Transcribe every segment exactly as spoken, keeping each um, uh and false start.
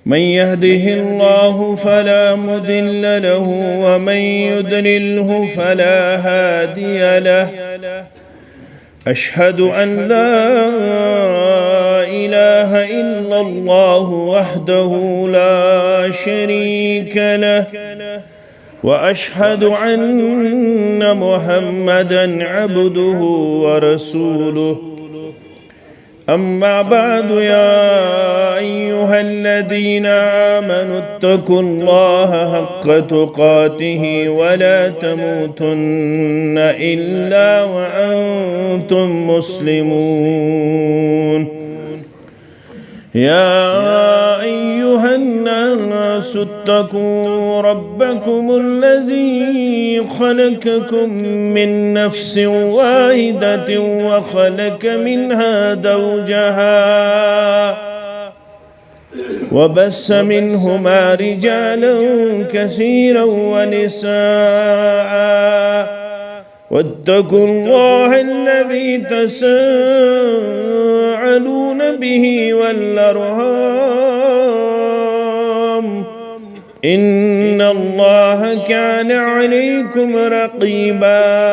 من يهده الله فلا مضل له، ومن يضلله فلا هادي له. أشهد أن لا إله إلا الله وحده لا شريك له، وأشهد أن محمدا عبده ورسوله. أما بعد، يا أيها الذين آمنوا اتقوا الله حق تقاته ولا تموتن إلا وأنتم مسلمون. يا أيها الناس اتقوا ربكم الذي خلقكم من نفس واحدة وخلق منها زوجها وبث منهما رجالا كثيرا ونساء، واتقوا الله الذي تساءلون به والأرحام، إن الله كان عليكم رقيبا.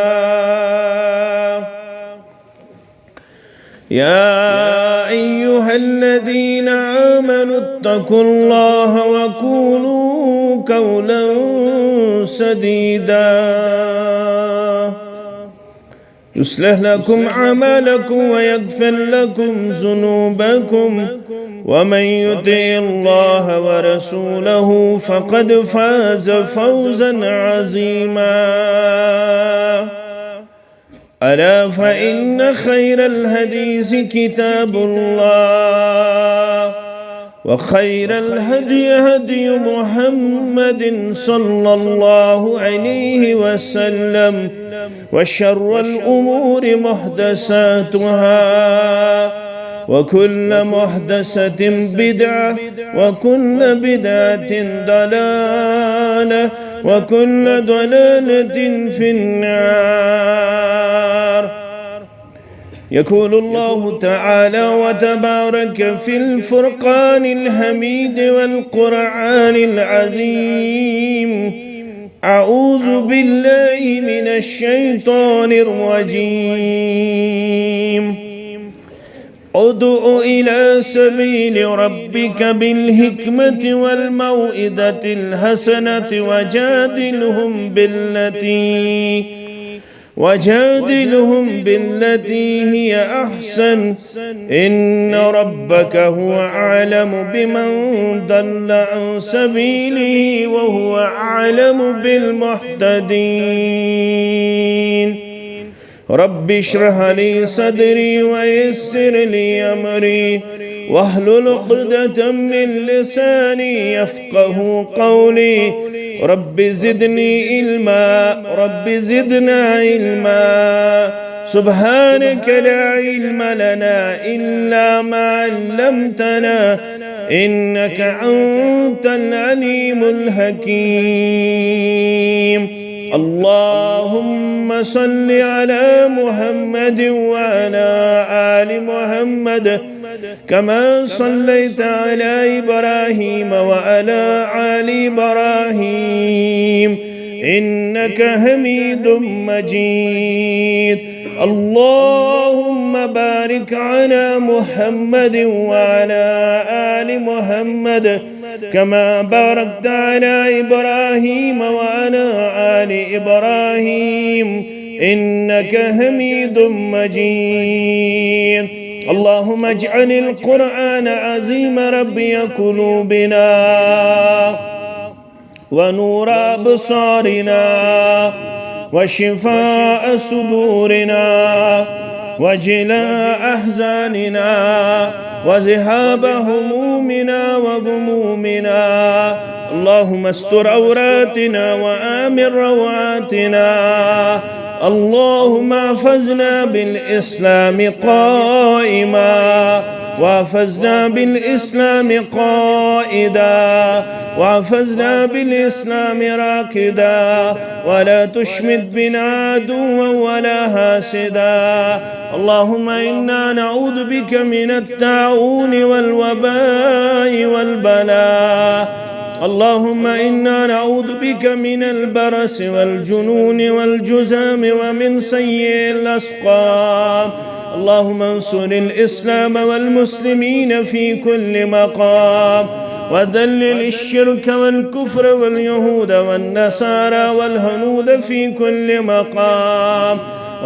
يا أيها الذين آمنوا اتقوا الله وقولوا قولا سديدا، يصلح لكم أعمالكم ويغفر لكم ذنوبكم، ومن يطع الله ورسوله فقد فاز فوزا عظيما. ألا فإن خير الحديث كتاب الله، وخير الهدي هدي محمد صلى الله عليه وسلم، وشر الأمور محدثاتها، وكل محدثة بدعة، وكل بدعة ضلالة، وكل ضلالة في النار. يقول الله تعالى وتبارك في الفرقان الحميد والقرآن العظيم: أعوذ بالله من الشيطان الرجيم. ادع إلى سبيل ربك بالحكمة والموعظة الحسنة وجادلهم بالتي، وجادلهم بالتي هي أحسن، إن ربك هو أعلم بمن ضل عن سبيله وهو أعلم بالمهتدين. رب اشرح لي صدري ويسر لي أمري واحلل عقدة من لساني يفقه قولي. رب زدني علما، رب زدنا علما. سبحانك لا علم لنا إلا ما علمتنا، إنك أنت العليم الحكيم. اللهم صل على محمد وعلى آل محمد كما صليت على إبراهيم وعلى آل إبراهيم إنك حميد مجيد. اللهم بارك على محمد وعلى آل محمد كما باركت على إبراهيم وعلى آل إبراهيم إنك حميد مجيد. اللهم اجعل القرآن العظيم ربيع قلوبنا ونور أبصارنا وشفاء صدورنا وجلاء أحزاننا وذهاب همومنا وغمومنا. اللهم استر عوراتنا وآمن روعاتنا. اللهم احفظنا بالإسلام قائما، واحفظنا بالإسلام قائدا، واحفظنا بالإسلام راقدا، ولا تشمت بنا عدوا ولا حاسدا. اللهم إنا نعوذ بك من الطاعون والوباء والبلاء. اللهم إنا نعوذ بك من البرص والجنون والجذام ومن سيء الأسقام. اللهم انصر الإسلام والمسلمين في كل مقام، وذلل الشرك والكفر واليهود والنصارى والهنود في كل مقام.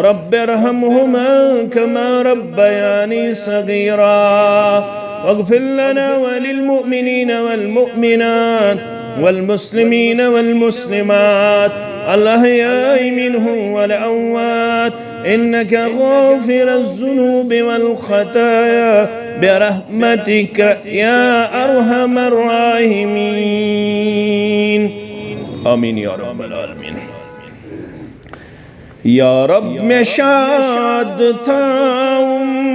رب ارحمهما كما ربياني صغيرا. واغفر لنا وللمؤمنين والمؤمنات والمسلمين والمسلمات الأحياء منهم والأموات، إنك غافر الذنوب والخطايا برحمتك يا أرحم الراحمين. آمين يا رب العالمين. یا رب، مےٚ شاد تھاوُم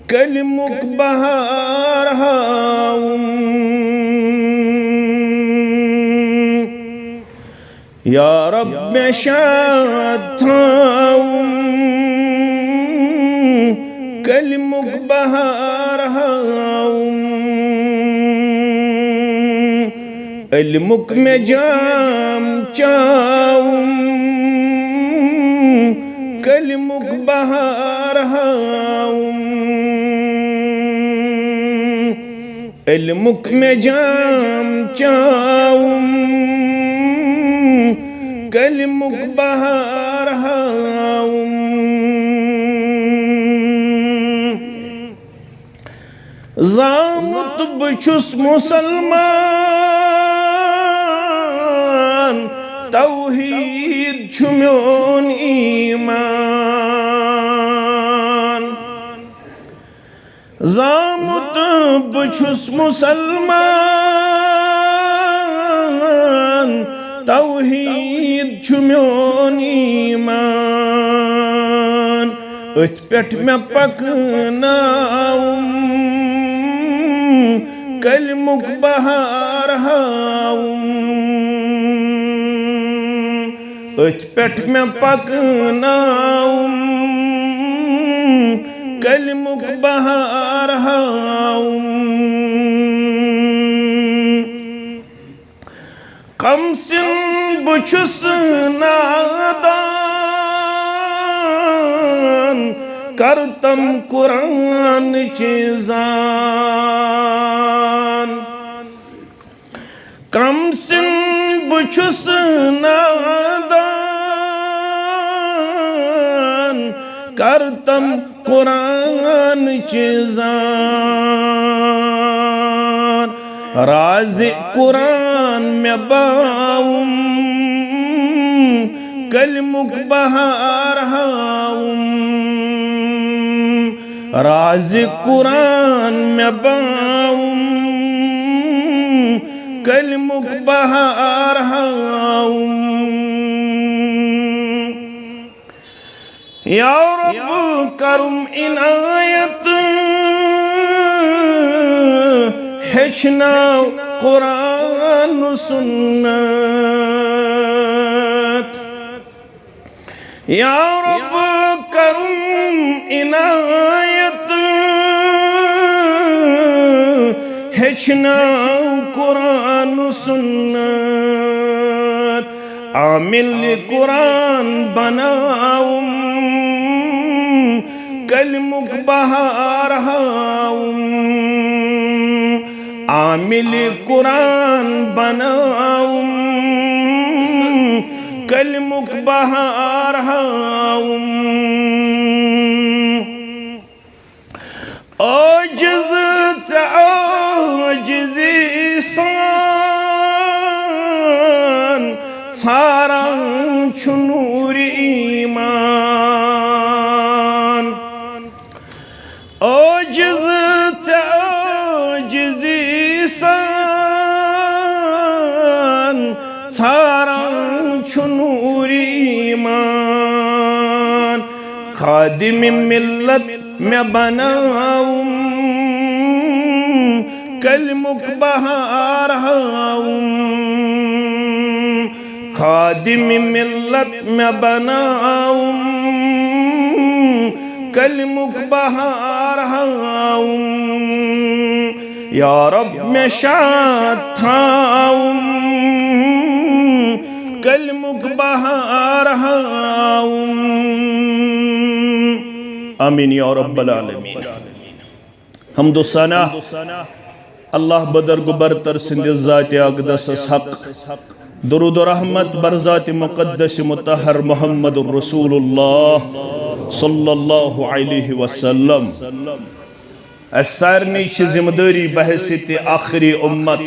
کلمُک بہار ہاوُم۔ یا رب، مےٚ شاد تھاوُم کلمُک بہار ہاوُم۔ علمُک مےٚ جام چاوُم، کلمُک بہار ہاوُم۔ علمُک مےٚ جام چاوُم، کلمُک بہار ہاوُم۔ زامُت بہٕ چھُس مُسلمان، توحیٖد چھُ میون ایمان۔ زامُت بہٕ چھُس مُسلمان، توحیٖد چھُ میون ایمان۔ أتھۍ پٮ۪ٹھ مےٚ پکناوُم، کلمُک بہار ہاوُم۔ أتھۍ پٮ۪ٹھ مےٚ پکناوُم، کلمُک بہار ہاوُم۔ کم سِن بہٕ چھُس نادان، کرتم قرآنٕچ زان۔ کم سِن بہٕ چھُس نادان، کرتم قرآنٕچ زان۔ راز قرآن مےٚ باوُم، کلمُک بہار ہاوُم۔ راز قرآن مےٚ باوُم، کلمُک بہار ہاوُم۔ یا رب کرُم عنایت، ہیٚچھناو قرآن سُنت۔ یا رب کرُم عنایت، ہیٚچھناو قرآن سُنت۔ عامل قرآن بناوُم، کلمُک بہار ہاوُم۔ عامل قرآن بناوُم، کلمُک بہار ہاوُم۔ عاجز ژےٚ عاجزی سان، ژھاران چھُ نوٗرِ ایمان۔ عاجز ژےٚ عاجزی سان، ژھاران چھُ نوٗرِ ایمان۔ خادم ملت مےٚ بناوُم، کلمُک بہار ہاوُم۔ خادم ملت مےٚ بناوُم، کلمُک بہار ہاوُم۔ یا رب مےٚ شاد تھاوُم، کلمُک بہار ہاوُم۔ آمین یا رب العالمین۔ حمد و ثنا اللہ بدرگ برتر سٕنٛدِ ذاتِ اقدسس حق۔ درود و رحمت بر ذاتِ مقدس مطہر محمد رسول اللہ صلی اللہ علیہ وسلم۔ اسہِ سارنٕے چھِ ذمہٕ دٲری بحیثیتِ آخری امت،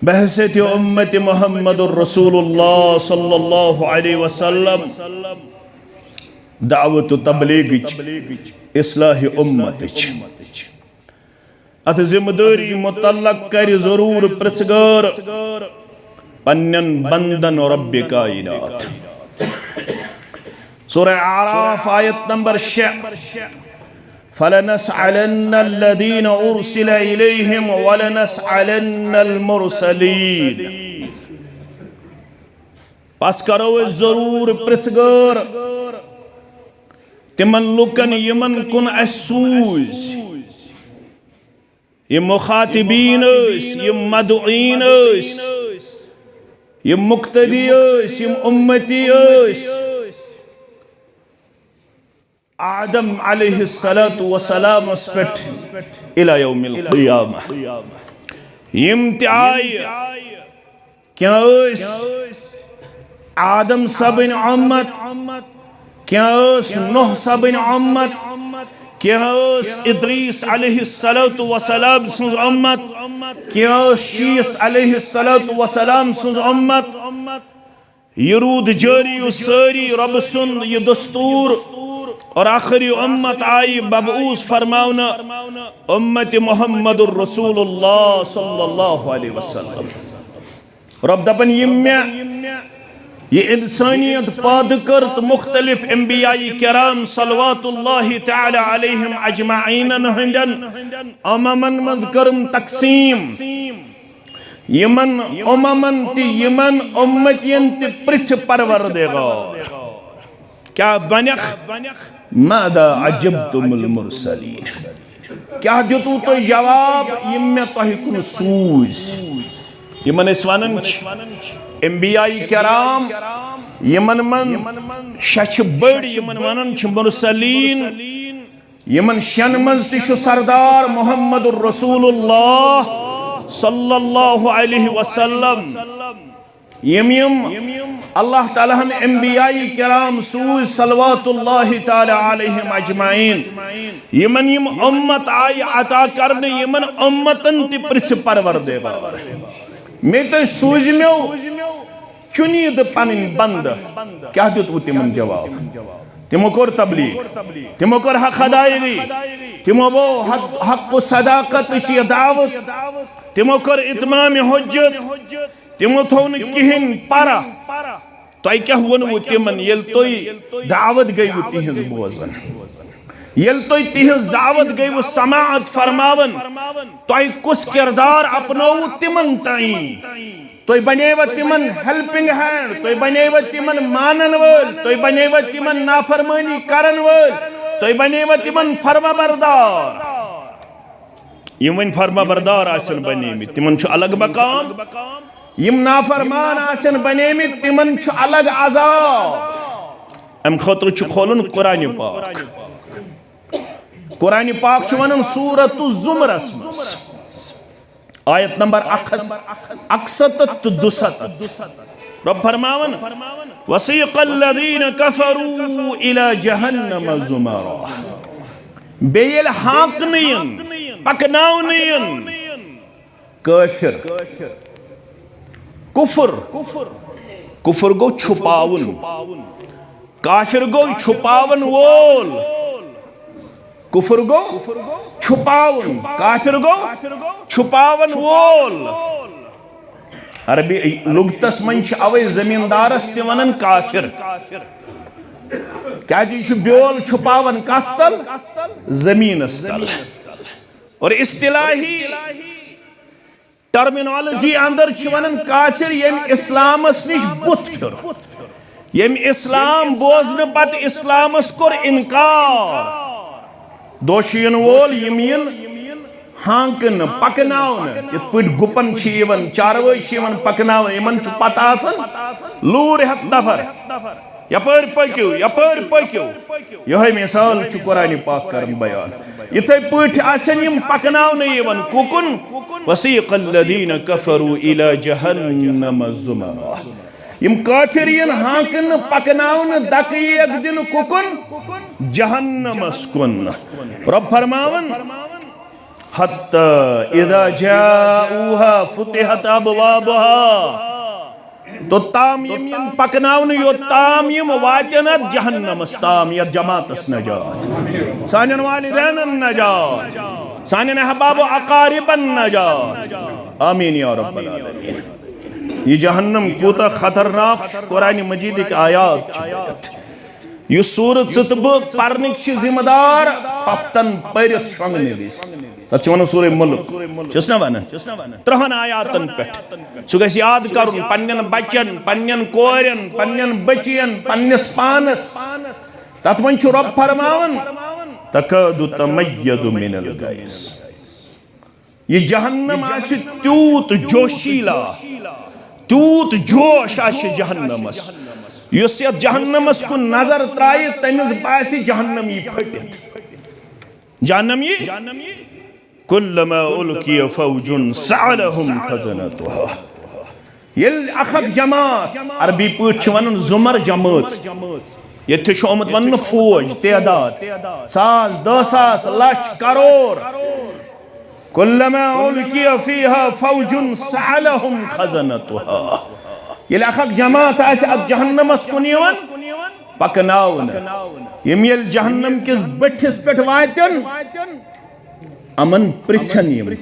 بحیثیتِ امتِ محمد رسول اللہ صلی اللہ علیہ وسلم، دعوت و تبلیغٕچ، اصلاحِ امتٕچ۔ اتھ ذمہٕ دٲری متعلق کرِ ضرور پرژھگار پننٮ۪ن بندن رب کائنات۔ سورہ اعراف آیت نمبر شےٚ۔ فلنسألن الذين أرسل إليهم ولنسألن المرسلين۔ پس کرو أسۍ ضرور پرژھگار تِمن لوٗکن یِمن کُن اسہِ سوٗزۍ۔ یِم مخاطبین ٲسۍ، یِم مدعوین ٲسۍ، یِم مقتدی ٲسۍ، یِم امتی ٲسۍ آدم علیہ الصلوۃ والسلامس پٮ۪ٹھ الی یوم القیامہ۔ یِم تہِ آیہِ، کینٛہہ ٲسۍ آدم صٲبٕنۍ اُمت، کینٛہہ ٲس نوح صٲبٕنۍ اُمت، کینٛہہ ٲس ادریس علیہ الصلوۃ والسلام سٕنٛز اُمت، کینٛہہ ٲس شیس علیہ الصلوۃ والسلام سٕنٛز اُمت۔ یہِ روٗد جٲری، یُس سٲری رۄبہٕ سُنٛد یہِ دستور اور آخری اُمت آیہِ مبعوث فرماونہٕ، اُمتِ محمد رسول اللہ صلی اللہ علیہ وسلم۔ رب دپان، یِم مےٚ یہِ انسانیت پٲدٕ کٔر تہٕ مختلف انبیاء کرام صلوات اللہ تعالی علیہم اجمعینن ہٕنٛدٮ۪ن اممن منٛز کٔرٕم تقسیٖم، یِمن اممن تہِ یِمن امتین تہِ پرژھِ پروردگار، کیٛاہ بنیکھ؟ ماذا عجبتم المرسلین؟ کیٛاہ دیُتوٕ تۄہہِ جواب یِم مےٚ تۄہہِ کُن سوٗزۍ؟ یِمن أسۍ ونان چھِ انبیاء کرام، یِمن منٛز شےٚ چھِ بٔڑۍ، یِمن ونان چھِ مرسلین۔ یِمن شٮ۪ن منٛز تہِ چھُ سردار محمد رسول اللہ صلی اللہ علیہ وسلم۔ یِم یِم اللہ تعالیٰ ہن انبیاء کرام سوٗزۍ صلوات اللہ تعالیٰ علیہم اجمعین، یِمن یِم اُمت آیہِ عطا کرنہٕ، یِمن اُمتن تہِ پرژھِ پروردگار، مےٚ تۄہہِ سوٗزۍ مےٚ چُنیٖدٕ پنٕنۍ بندٕ، کیٛاہ دیُتوٕ تِمن جواب؟ تِمو کوٚر تبلیغ، تِمو کٔر حق ادائیگی، تِمو گوٚو حق، حق و صداقتٕچ یہِ دعوت، تِمو کٔر اتمام حجت، تِمو تھوٚو نہٕ کِہیٖنۍ پرہ۔ تۄہہِ کیٛاہ ووٚنوٕ تِمن ییٚلہِ تُہۍ دعوت گٔیوٕ تِہنٛز بوزان؟ ییٚلہِ تُہۍ تِہنٛز دعوت گٔیوٕ سماعت فرماوان، تۄہہِ کُس کردار اپنووٕ تِمن تام؟ تُہۍ بنیوا تِمن helping hand؟ تُہۍ بنیوا تِمن مانن وٲلۍ؟ تُہۍ بنیوا تِمن نافرمٲنی کرن وٲلۍ؟ تُہۍ بنیوا تِمن فرمانبردار؟ یِم وۄنۍ فرمانبردار آسن بنیمٕتۍ، تِمن چھُ الگ مقام۔ یِم نافرمان آسن بنیمٕتۍ، تِمن چھُ الگ عذاب۔ امہِ خٲطرٕ چھُ کھولُن قرآنِ پاک۔ قرآنِ پاک چھُ ونان سورۃ الزمرس منٛز، آیت نمبر اکھ ہتھ اکستتھ تہٕ دُستتھ۔ رب فرماوان، وسیق الذین کفروا الی جہنم زمرا۔ بیٚیہِ ییٚلہِ ہانکنہٕ یِن، پکناونہٕ یِن کٲفر، کفر، کفر گوٚو چھپاوُن، کافر گوٚو چھپاون وول۔ کفر گوٚو چھپاوُن، کافر گوٚو چھپاون وول۔ عربی لغتس منٛز چھِ اوے زمیٖندارس تہِ ونان کافر، کیازِ یہِ چھُ بیول چھپاوان کتھ تل؟ زمیٖنس تل۔ اور اصطلاحی ٹرمینالوجی اندر چھِ ونان کافر ییٚمۍ اسلامس نِش بُتھ پھیوٚر، ییٚمۍ اسلام بوزنہٕ پتہٕ اسلامس کوٚر انکار۔ دوشی یِن وول، یِم یِن ہانکہٕ نہٕ، پکناونہٕ، یِتھ پٲٹھۍ گُپن چھِ یِوان، چاروٲے چھِ یِوان پکناونہٕ، یِمن چھُ پتہ آسان، لوٗر ہٮ۪تھ نفر، یپٲرۍ پٔکِو، یپٲرۍ پٔکِو۔ یِہوٚے مثال چھُ قرآنِ پاک کران بیان۔ یِتھے پٲٹھۍ آسن یِم پکناونہٕ یِوان، کُکُن؟ وسیق الذین کفروا الی جہنم زمرا۔ یِم کافر یِن ہانکہٕ نہٕ، پکناونہٕ، دکہٕ ییکھ دِنہٕ، کُکُن؟ جہنمس کُن۔ رب فرماوان، حتی اذا جاؤها فتحت ابوابها۔ توٚتام یِم یِن پکناونہٕ، یوٚتام یِم واتن اتھ جہنمس تام، یتھ جماعتس نجات، سانٮ۪ن والدینن نجات، سانٮ۪ن احباب و اقاربن نجات۔ آمین یا رب العالمین۔ یہِ جہنم کوٗتاہ خطرناک چھُ، قرآنِ مجیدٕکۍ آیات چھِ پٔرِتھ۔ یُس سورہ ژٕ تہٕ بہٕ پرنٕکۍ چھِ ذمہٕ دار، پپتن پٔرِتھ شۄنٛگنہٕ وِزِ۔ تتھ چھِ ونان سورہ ملک۔ چھِس نا ونان؟ ترٛہن آیاتن پٮ۪ٹھ۔ سُہ گژھِ یاد کرُن پننٮ۪ن بچن، پننٮ۪ن کورٮ۪ن، پننٮ۪ن بچین، پننِس پانس۔ تتھ منٛز چھُ رب فرماوان، تکاد تمیز من الغیظ۔ یہِ جہنم آسہِ تیوٗت جوشیلا، تیوٗت جوش آسہِ جہنمس، یُس یتھ جہنمس کُن نظر ترایہِ، تٔمِس باسہِ جہنم یی پھٔٹِتھ۔ جہنم یی، کلما القی فوج سألهم خزنتها۔ ییٚلہِ اکھ اکھ جماعت، عربی پٲٹھۍ چھِ ونان زمر جمٲژ، ییٚتہِ چھُ آمُت وننہٕ فوج، تعداد، ساس، دہ ساس، لچھ، کرور۔ کلما القی فیہا فوج سألهم خزنتها۔ ییٚلہِ اکھ اکھ جماعت آسہِ اتھ جہنمس کُن یِوان پکناونہٕ، یِم ییٚلہِ جہنم کِس بٔٹھِس پٮ۪ٹھ واتن، یِمن پرژھن یِم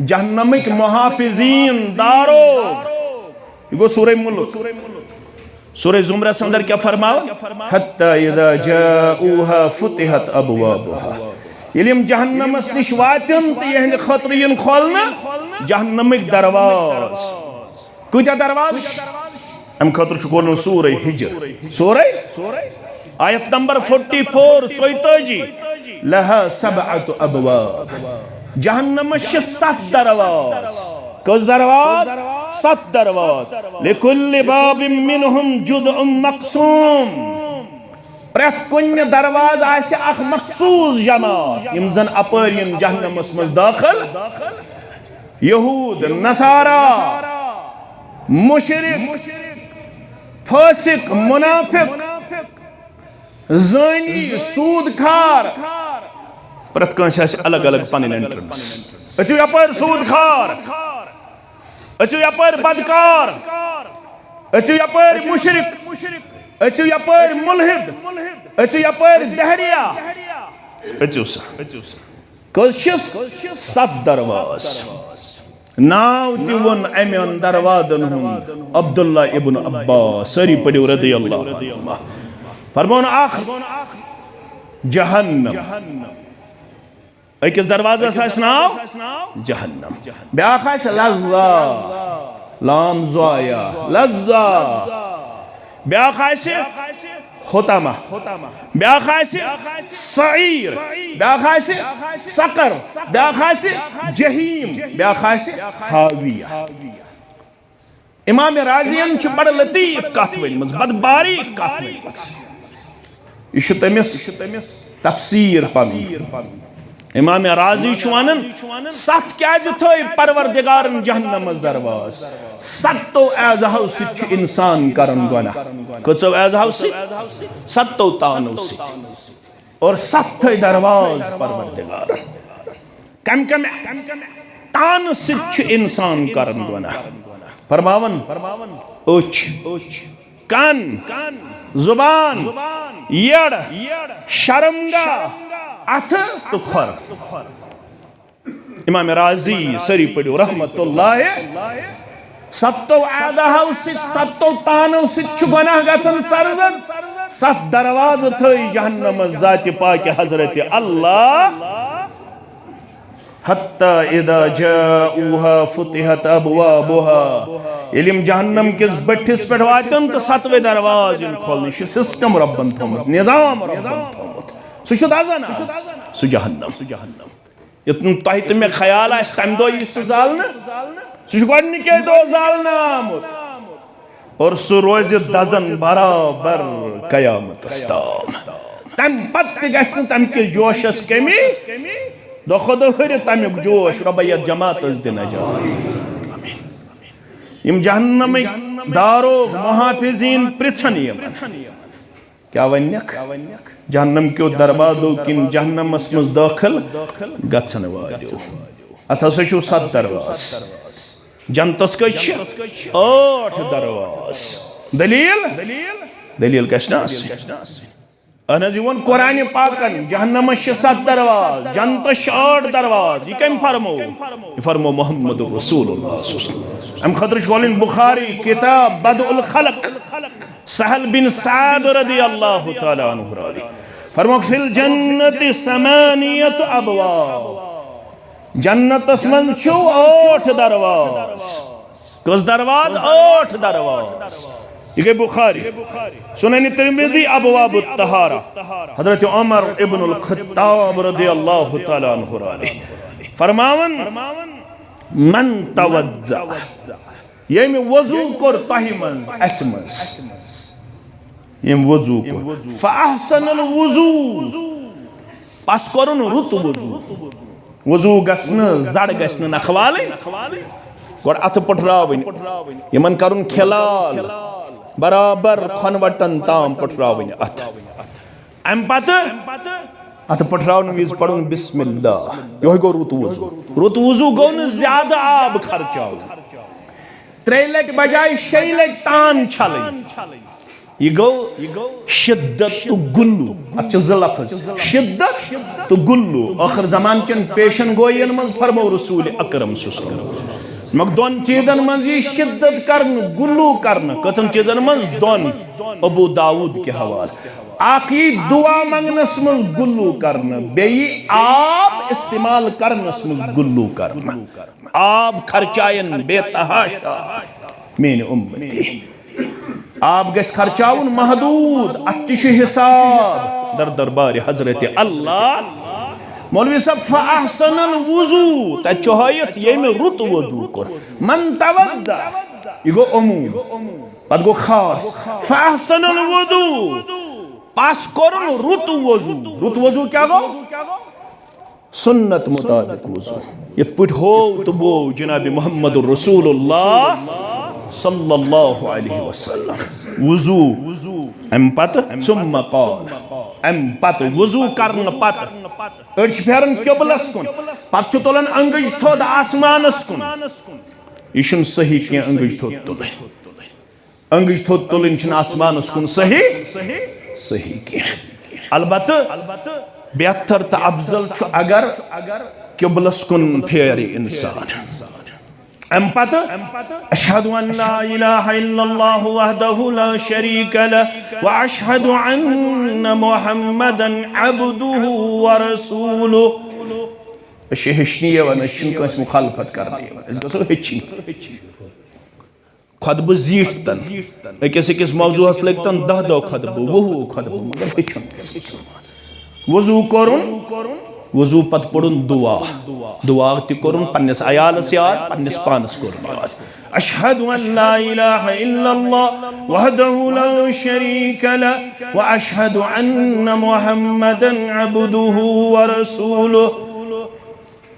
جہنمٕکۍ محافظین، داروغ۔ یہِ گوٚو سورہ ملک۔ سورہ زمرس اندر کیٛاہ فرماو؟ حتی اذا جاؤها فتحت ابوابها۔ ییٚلہِ یِم جہنمس نِش واتن تہٕ یِہنٛدِ خٲطرٕ یِن کھولنہٕ جہنمٕکۍ درواز۔ کۭتیاہ درواز؟ امہِ خٲطرٕ چھُ کھولُن سورہ حجر۔ سورہ، آیت نمبر فورٹی فور، ژۄیتٲجی۔ لها سبعة ابواب۔ جہنمس چھِ ستھ درواز۔ کٔژ درواز؟ ستھ درواز۔ لکل باب منهم جزء مقسوم۔ پرٛٮ۪تھ کُنہِ دروازٕ آسہِ اکھ مخصوص جماعت، یِم زن اپٲرۍ یِن جہنمس منٛز دٲخل۔ یہود، نصارا، مشرک، فاسق، منافق، زٲنی، سود خار، پرٛٮ۪تھ کٲنٛسہِ آسہِ الگ الگ پنٕنۍ انٹرنس۔ أژِو یپٲرۍ سود خار، أژِو یپٲرۍ بدکار، أژِو یپٲرۍ مشرک، أژِو یپٲرۍ ملحد، أژِو یپٲرۍ دہریہ۔ أژِو سا۔ کٔژ چھِس؟ ستھ درواز۔ ناو تہِ ووٚن امہِ دروازن ہُنٛد عبداللہ ابن عباس۔ سٲری پٔرِو رضی اللہ عنہما۔ فرمون اکھ جہنم۔ أکِس دروازس آسہِ ناو جہنم، بیٛاکھ آسہِ لظہ، لام زایا، لظہ۔ بیٛاکھ آسہِ حطمہ، بیٛاکھ آسہِ سعیر، بیٛاکھ آسہِ سقر، بیٛاکھ آسہِ جحیم، بیٛاکھ آسہِ حاویہ۔ امام رازین چھِ بڑٕ لطیف کتھ ؤنمٕژ، بڑٕ باریک کتھ ؤنمٕژ۔ یہِ چھُ تٔمِس تفسیر پنُن۔ امام رازی چھُ ونان، ستھ کیازِ تھٲے پروردگارن جہنمس درواز؟ ستو ایزہو سۭتۍ چھُ انسان کران گۄناہ۔ کٔژو ایزہو سۭتۍ؟ ستو تانو سۭتۍ۔ اور ستھ تھٲے درواز پروردگارن۔ کم کم تانہٕ سۭتۍ چھُ انسان کران گۄناہ۔ فرماوان، أچھ، کن، زبان، یڑ، شرمگاہ، اتھٕ تہٕ کھۄر۔ امام رازی، سٲری پٔرِو رحمت اللہ۔ ستو اعضاہو سۭتۍ، ستو تانو سۭتۍ چھُ گۄناہ گژھان سرزد۔ ستھ دروازٕ تھٲے جہنمس ذاتِ پاکہِ حضرت اللہ۔ حتی اذا جاؤها فتحت ابوابها۔ ییٚلہِ یِم جہنم کِس بٔٹھِس پٮ۪ٹھ واتن تہٕ ستوے دروازٕ یِن کھولنہٕ۔ یہِ چھُ سسٹم رۄبن تھوٚومُت، نظام رۄبن تھوٚومُت۔ سُہ چھُ دزان آز، سُہ جہنم۔ یوٚتن تۄہہِ تہٕ مےٚ خیال آسہِ، تَمہِ دۄہ یی سُہ زالنہٕ۔ سُہ چھُ گۄڈٕنِکے دۄہ زالنہٕ آمُت۔ اور سُہ روزِ دزن برابر قیامتس تام۔ تَمہِ پتہٕ تہِ گژھِ نہٕ تَمہِ کِس جوشس کمی۔ دۄہ کھۄتہٕ دۄہ ہُرِ تَمیُک جوش۔ رۄبہ، یَتھ جماعتس دِ نجات۔ یِم جہنمٕکۍ داروغ، محافظین، پرژھن یِمن، کیا ونکھ؟ جہنم کیو دروازو کن جہنمس منٛز دٲخل گژھن والیو۔ اتھ ہسا چھُو ستھ درواز۔ جنتس کٔژ چھِ؟ ٲٹھ درواز۔ دلیل؟ دلیل گژھِ نہ آسٕنۍ۔ اہن حظ، یہِ ووٚن قرآن پاکن، جہنمس چھِ ستھ درواز، جنتس چھِ ٲٹھ درواز۔ یہِ کٔمۍ فرموو؟ یہِ فرموو محمد رسول اللہ صلی اللہ علیہ وسلم۔ امہِ خٲطرٕ چھُ وَلُن بخاری، کتاب بدء الخلق، سہل بن سعد رضی اللہ تعالیٰ عنہ راوی۔ فرمووُکھ، فی الجنت ثمانیت ابواب، جنتس منٛز چھُ ٲٹھ درواز۔ کٔژ درواز؟ ٲٹھ درواز۔ یہِ گٔے بخاری۔ سنن ترمذی، ابواب الطہارہ، حضرت عمر ابن الخطاب رضی اللہ تعالیٰ عنہ راوی فرماون، من توضأ، ییٚمۍ وضو کوٚر تۄہہِ منٛز، اسہِ منٛز، ییٚمۍ وضو کوٚر، فاحسن الوضو، پس کوٚرُن رُت وضو۔ وضو گژھِ نہٕ، زڑ گژھِ نہٕ نکھوالٕنۍ، گۄڈٕ اتھٕ پٹھراوٕنۍ، یِمن کرُن کھلال، برابر کھۄنوٹن تام پٹھراوٕنۍ اتھٕ۔ امہِ پتہٕ اتھٕ پٹھراونہٕ وِزِ پرُن بسم اللہ۔ یہوے گوٚو رُت وضو۔ رُت وضو گوٚو نہٕ زیادٕ آب خرچاوُن۔ ترٛیٚیہِ لٹہِ بجایہِ شیٚیہِ لٹہِ تان چھلٕنۍ۔ یہِ گوٚو شدت تہٕ گلو۔ اتھ چھِ زٕ لفظ، شدت تہٕ گلو۔ ٲخر زمان چٮ۪ن پیشن گوئین منٛز فرموو رسول اکرم صلی اللہ علیہ وسلم، مگر دۄن چیٖزن منٛز یی شدت کرنہٕ، گلو کرنہٕ۔ کٔژن چیٖزن منٛز؟ دۄن۔ ابو داؤد کہِ حوالہٕ۔ اکھ یی دعا منگنس منٛز گلو کرنہٕ، بیٚیہِ آب استعمال کرنس منٛز گلو کرنہٕ۔ آب خرچاین بے تحاشا میانہِ امتی۔ آب گژھِ خرچاوُن محدود، اتھ تہِ چھُ حساب در دربارِ حضرت اللہ۔ مولوی صاحب، فاحسن الوضو، تتہِ چھُ ہٲیِتھ ییٚمہِ رُت وضو کوٚر۔ من توضأ، یہِ گوٚو عموم، پتہٕ گوٚو خاص۔ فاحسن الوضو، پس کوٚرُن رُت وضو۔ رُت وضو کیٛاہ گوٚو؟ سنت مطابق وضو، یتھ پٲٹھۍ ہوو تہٕ بوو جناب محمد رسول اللہ صلی اللہ علیہ وسلم۔ وضو، امہِ پتہٕ ثم قال، امہِ پتہٕ وضو کرنہٕ پتہٕ أڑۍ چھِ پھیران قبلس کُن، پتہٕ چھُ تُلان انگٕج تھوٚد آسمانس کُن۔ یہِ چھُنہٕ صحیح کینٛہہ انگٕج تھوٚد تُلٕنۍ۔ انگٕج تھوٚد تُلٕنۍ چھِنہٕ آسمانس کُن صحیح، صحیح کینٛہہ۔ البتہٕ بہتر تہٕ افضل چھُ اگر قبلس کُن پھیرِ انسان۔ امہِ پتہٕ، اشہد ان لا الہ الا اللہ وحدہ لا شریک لہ واشہد ان محمدا عبدہ ورسولہ۔ أسۍ چھِ ہیٚچھنہِ یِوان، أسۍ چھِنہٕ کٲنٛسہِ مُخالفت کرنہِ یِوان، أسۍ گژھو ہیٚچھِنۍ۔ خطبہٕ زیٖٹھ تن۔ أکِس أکِس موضوعس لٔگۍ تن دَہ دۄہ خطبہٕ، وُہ وُہ خطبہٕ، مگر ہیٚچھُن۔ وضو کوٚرُن، وضو پتہٕ پوٚرُن دعا۔ دعا تہِ کوٚرُن پننِس عیالس یاد، پننِس پانس کوٚرُن یاد۔ اشہد ان لا الہ الا اللہ وحدہ لا شریک لہ واشہد ان محمدا عبدہ ورسولہ۔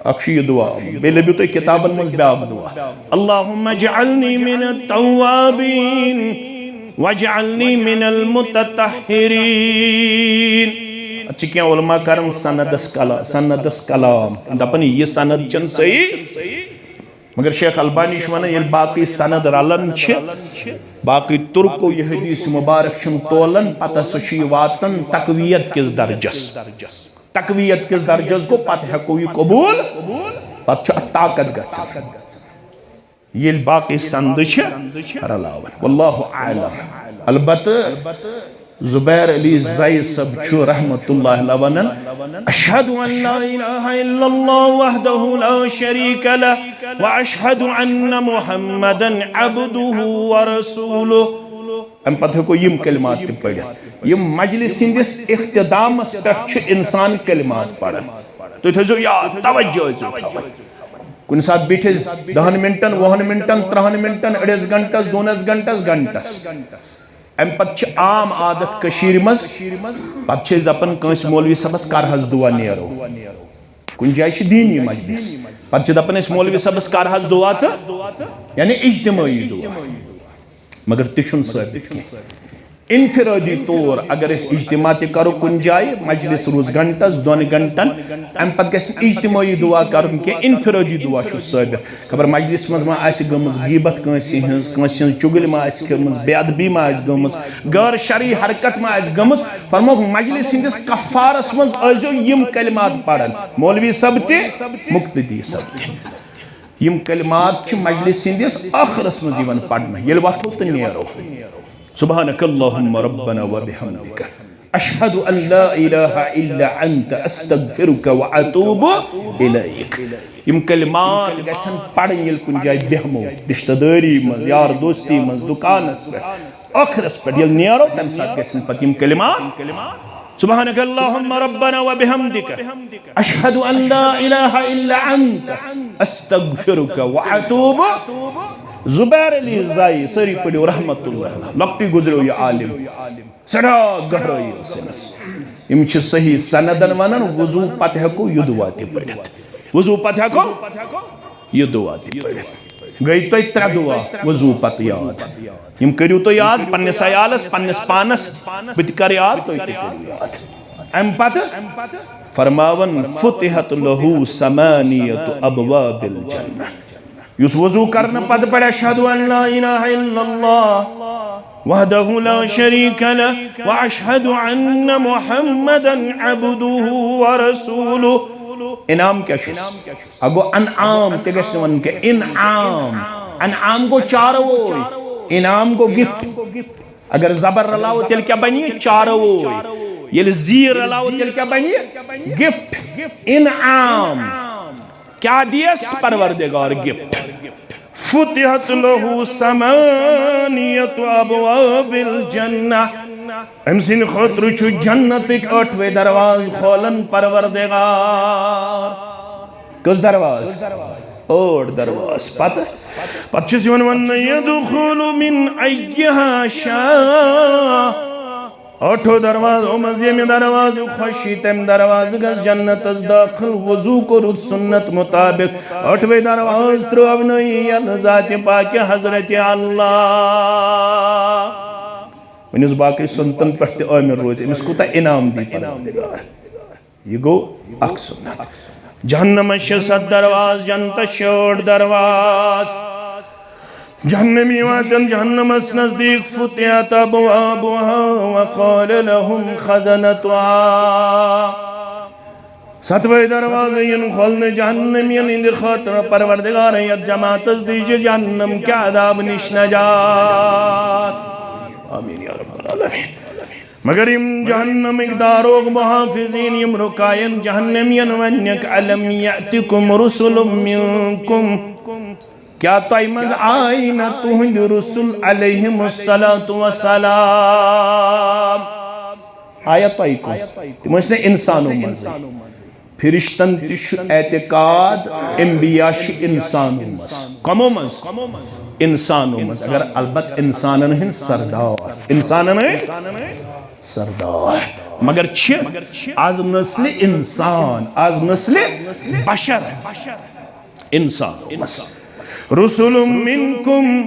اکھ چھُ یہِ دعا، بیٚیہِ لٔبِو تُہۍ کِتابن منٛز بیٛاکھ دعا، اللہم اجعلنی من التوابین واجعلنی من المتطہرین۔ اتھ چھِ کینٛہہ علماء کران سندس کلا-، سندس کلام، دپان یہِ سند چھَنہٕ صحیح، مگر شیخ البانی چھُ ونان ییٚلہِ باقٕے سند رلان چھِ، باقٕے ترکو یہِ حدیث مبارک چھِنہٕ تولان، پتہٕ ہسا چھُ یہِ واتان تقویت کِس درجس۔ تقویت کِس درجس گوٚو، پتہٕ ہٮ۪کو یہِ قبول، پتہٕ چھُ اتھ طاقت گژھان۔ ییٚلہِ باقٕے سندٕ چھِ رلاوان۔ واللہ اعلم۔ البتہٕ زبیر علی زئی صٲب چھُ رحمت اللہ علیہ ونان، اشہد ان لا الہ الا اللہ وحدہ لا شریک لہ واشہد ان محمدا عبدہ ورسولہ۔ امہِ پتہٕ ہیٚکو یِم کلمات تہِ پٔرِتھ۔ یِم مجلس ہٕنٛدِس اختتامس پٮ۪ٹھ چھُ انسان کلمات پران۔ تُہۍ تھٲیزیو یاد، توجہ ٲسۍزیو تھاوان۔ کُنہِ ساتہٕ بیٖٹھۍ أسۍ دَہَن مِنٹَن، وُہَن مِنٹَن، ترٛہَن مِنٹَن، أڑِس گھنٹَس، دۄنَس گھنٹَس، گھنٹَس۔ اَمہِ پَتہٕ چھِ عام عادت کٔشیٖرِ منٛز، پَتہٕ چھِ أسۍ دَپان کٲنٛسہِ مولوی صٲبَس، "کَر حظ دُعا، نیرو۔" کُنہِ جایہِ چھِ دیٖنی مجلس، پَتہٕ چھِ دَپان أسۍ، "مولوی صٲبَس، کَر حظ دُعا تہٕ"، یعنی اجتمٲعی دُعا۔ مگر تہِ چھُنہٕ ثٲبت کینٛہہ۔ انفرٲدی طور اگر أسۍ اجتماع تہِ کرو کُنہِ جایہِ، مجلس روٗز گھنٹس، دۄن گھنٹن، اَمہِ پتہٕ گژھِ نہٕ اجتمٲعی دُعا کرُن کینٛہہ، انفرٲدی دُعا چھُ ثٲبت۔ خبر مجلس منٛز ما آسہِ گٔمٕژ غیبت کٲنٛسہِ ہٕنٛز، کٲنٛسہِ ہٕنٛز چُغلۍ ما آسہِ گٔمٕژ، بے ادبی ما آسہِ گٔمٕژ، غٲر شرعی حرکت ما آسہِ گٔمٕژ، فرمووُکھ، مجلس ہٕنٛدِس کفارس منٛز ٲسۍزیو یِم کلمات پران، مولوی صٲب تہِ، مقتدی صٲب تہِ۔ یِم کلمات چھِ مجلس ہٕنٛدِس ٲخرس منٛز یِوان پرنہٕ، ییٚلہِ وۄتھو تہٕ نیرو۔ سبحانک اللہم ربنا و بحمدک، اشہد ان لا الہ الا انت، استغفرک و اتوب الیک۔ یِم کلمات گژھن پرٕنۍ ییٚلہِ کُنہِ جایہِ بیہمو، رشتہ دٲری منٛز، یار دوستی منٛز، دُکانس پٮ۪ٹھ، ٲخرس پٮ۪ٹھ ییٚلہِ نیرو، تمہِ ساتہٕ گژھن پتہٕ یِم کلمات، سبحانک اللہم ربنا و بحمدک، اشہد ان لا الہ الا انت، استغفرک و اتوب۔ زبیر علی زائی، سٲری پٔرِو رحمت اللہ علیہ، لۄکٹُے گُزریو یہِ عالم، سٮ۪ٹھاہ گہرٲیی ٲس أمِس۔ یِم چھِ صحیح سندن ونان، وضو پتہٕ ہٮ۪کو یہِ دعا تہِ پٔرِتھ، وضو پتہٕ ہٮ۪کو یہِ دعا تہِ پٔرِتھ۔ گٔے تۄہہِ ترٛےٚ دعا وضو پتہٕ یاد۔ یِم کٔرِو تُہۍ یاد پننِس عیالس، پننِس پانس، بہٕ تہِ کرٕ یاد، تُہۍ تہِ کٔرِو یاد۔ امہِ پتہٕ فرماوان، فتحت لہ ثمانیت ابواب الجنہ۔ یُس وضو کرنہٕ پتہٕ پرِ، اشہد ان لا الہ الا اللہ وحدہ لا شریک لہ و اشہد ان محمدا عبدہ و رسولہ۔ انعام کیٛاہ چھُس؟ اَ گوٚو انعام تہِ گژھِ نہٕ وَنُن کینٛہہ، انعام۔ انعام گوٚو چاروٲے، انعام گوٚو گفٹ۔ اگر زبر رلاوو تیٚلہِ کیٛاہ بنہِ؟ چاروٲے۔ ییٚلہِ زیٖر رلاوو تیٚلہِ کیٛاہ بنہِ؟ گفٹ، انعام۔ کیٛاہ دیس پروردگار گفٹ؟ فتحت لہ ثمانیت ابواب الجنہ۔ أمۍ سٕنٛدِ خٲطرٕ چھُ جنتٕکۍ ٲٹھوَے دروازٕ کھولان پروردگار۔ کٔژ دروازٕ؟ ٲٹھ دروازٕ۔ پتہٕ، پتہٕ چھُس یِوان وننہٕ، یدخل من ایہا شاء۔ ٲٹھو دروازو منٛز ییٚمہِ دروازٕ خۄش یی، تَمہِ دروازٕ گژھِ جنتس دٲخل۔ وضو کوٚرُتھ سنت مطابق، ٲٹھوَے دروازٕ ترٲونٲیی یَلہٕ ذاتِ پاکہِ حضرت اللہ۔ وۄنۍ یُس باقٕے سنتن پٮ۪ٹھ تہِ عٲمِل روزِ، أمِس کوٗتاہ انعام دی پروردگار۔ یہِ گوٚو اکھ سنت۔ جہنمس چھِ ستھ دروازٕ، جنتس چھِ ٲٹھ دروازٕ۔ جہنمی واتن جہنمس نزدیک، فتحت ابوابها وقال لهم خزنتها۔ ستوے دروازٕ یِن کھولنہٕ جہنمین ہٕنٛدِ خٲطرٕ، پروردگار، یتھ جماعتس دیجہِ جہنم کہِ عذاب نِش نجات۔ آمین یا رب العالمین۔ مگر یِم جہنمٕکۍ داروغ محافظین، یِم رُکاین جہنمین، وننکھ، الم یأتکم رسل منکم، کیٛاہ تۄہہِ منٛز آے نہ تُہنٛدۍ رسل علیہم الصلوۃ والسلام؟ آیا تۄہہِ کُن؟ تِم ٲسۍ نہ انسانو منٛزٕے۔ فرشتن تہِ چھُ اعتقاد، انبیاء چھِ انسانو منٛز۔ کمو منٛز؟ انسانو منٛز۔ اگر البتہ انسانن ہٕنٛدۍ سردار، انسانن ہٕنٛدۍ سردار۔ مگر چھِ از نسل انسان، از نسل بشر انسانو منٛز۔ رسل منکم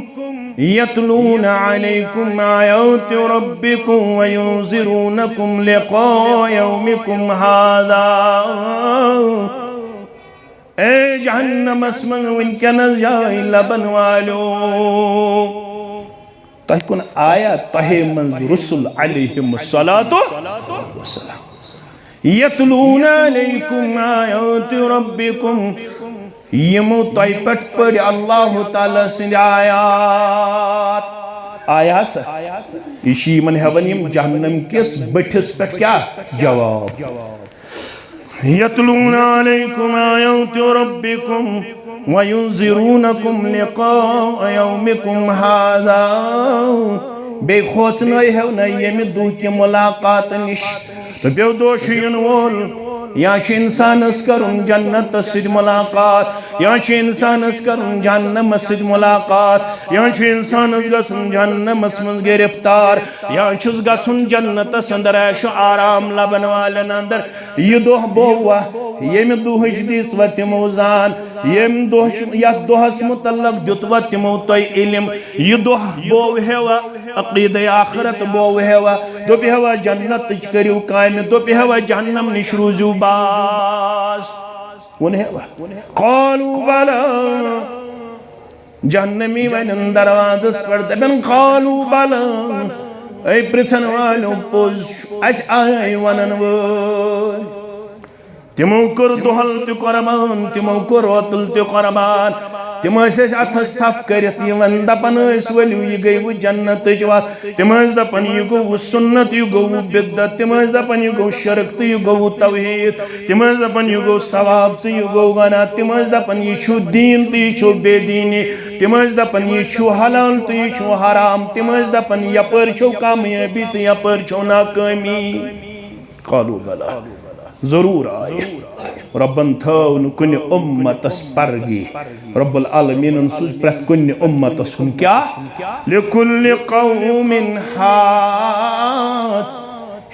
یتلون علیکم آیات ربکم وینذرونکم لقاء یومکم هذا۔ اے جہنمس منٛز وٕنکیٚنس جاے لبن والیو، تۄہہِ کُن آیا تۄہے منٛز رسل علیہم الصلوۃ والسلام؟ یتلون علیکم آیات ربکم، یِمو تۄہہِ پٮ۪ٹھ پٔرۍ اللہ تعالیٰ سٕنٛدۍ آیات۔ آیا سا؟ یہِ چھِ یِمن ہٮ۪وان یِم جہنم کِس بٔٹھِس پٮ۪ٹھ کیٛاہ؟ جواب۔ یتلون علیکم آیات ربکم وینذرونکم لقاء یومکم هذا۔ بیٚیہِ کھوژنٲے ہیو نہ ییٚمہِ دۄہ کہِ ملاقات نِش۔ رۄپیو دۄہ چھُ یِنہٕ وول۔ یا چھُ انسانس کرُن جنتس سۭتۍ ملاقات، یا چھُ انسانس کرُن جہنمس سۭتۍ ملاقات، یا چھُ انسانس گژھُن جہنمس منٛز گرفتار، یا چھُس گژھُن جنتس اندر عیش و آرام لبن والٮ۪ن اندر۔ یہِ دۄہ بووا، ییٚمہِ دۄہٕچ دِژوا تِمو زان، ییٚمہِ دۄہ، یتھ دۄہس متعلق دیُتوا تِمو تۄہہِ علم، یہِ دۄہ بوو ہیوا، عقیدے آخرت بوو ہیوا، دوٚپ ہیوا جنتٕچ کٔرِو کامہِ، دوٚپ ہیوا جہنم نِش روٗزِو باز۔ ووٚن ہیوا؟ قالوا بلى۔ جہنمی ونن دروازس پٮ۪ٹھ، دپن، قالوا بلى، اے پرژھن والو، پوٚز چھُ، اسہِ آے ونن وٲلۍ۔ تِمو کوٚر دۄہل تہِ قربان، تِمو کوٚر روتل تہِ قربان۔ تِم ٲسۍ اَسہِ اَتھس تھپھ کٔرِتھ یِوان، دَپان ٲسۍ، "ؤلِو، یہِ گٔیوٕ جنتٕچ وَتھ۔" تِم ٲسۍ دَپان، "یہِ گوٚوٕ سُنت، یہِ گوٚوٕ بدعت۔" تِم ٲسۍ دَپان، "یہِ گوٚو شرک تہٕ یہِ گوٚوٕ توحید۔" تِم ٲسۍ دَپان، "یہِ گوٚو ثواب تہٕ یہِ گوٚو گۄناہ۔" تِم ٲسۍ دَپان، "یہِ چھُ دیٖن تہٕ یہِ چھُ بے دیٖنی۔" تِم ٲسۍ دَپان، "یہِ چھُ حلال تہٕ یہِ چھُ حرام۔" تِم ٲسۍ دَپان، "یَپٲرۍ چھَو کامیٲبی تہٕ یَپٲرۍ چھَو ناکٲمی۔" قالوا بلى۔ ضرور آیہِ۔ رۄبن تھٲو نہٕ کُنہِ اُمتس پرگی۔ رب العالمینن سوٗز پرٛٮ۪تھ کُنہِ اُمتس کُن کیٛاہ؟ لکل قوم ہاد۔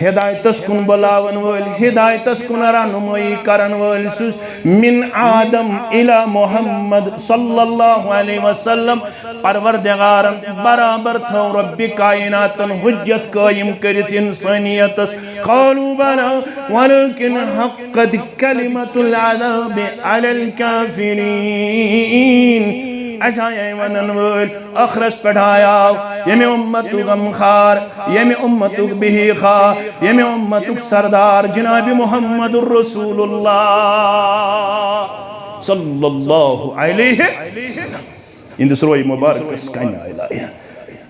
ہدایتس کُن بُلاون وٲلۍ، ہدایتس کُن رہنمٲیی کرن وٲلۍ سوٗز من آدم الی محمد صلی اللہ علیہ وسلم۔ پروردگارن برابر تھٲو رب کائناتن حجت قٲیِم کٔرِتھ انسٲنیتس۔ قالوا بلى ولكن حقت كلمة العذاب على الكافرين۔ اسہِ آیے ونن وٲلۍ، ٲخرس پٮ۪ٹھ آیاو ییٚمہِ اُمتُک غمخار، ییٚمہِ اُمتُک بہی خواہ، ییٚمہِ اُمتُک سردار جناب محمد رسول اللہ صلی اللہ علیہ وسلم۔ یِہنٛدِس روے مبارکس کنہِ آیہِ لایہِ۔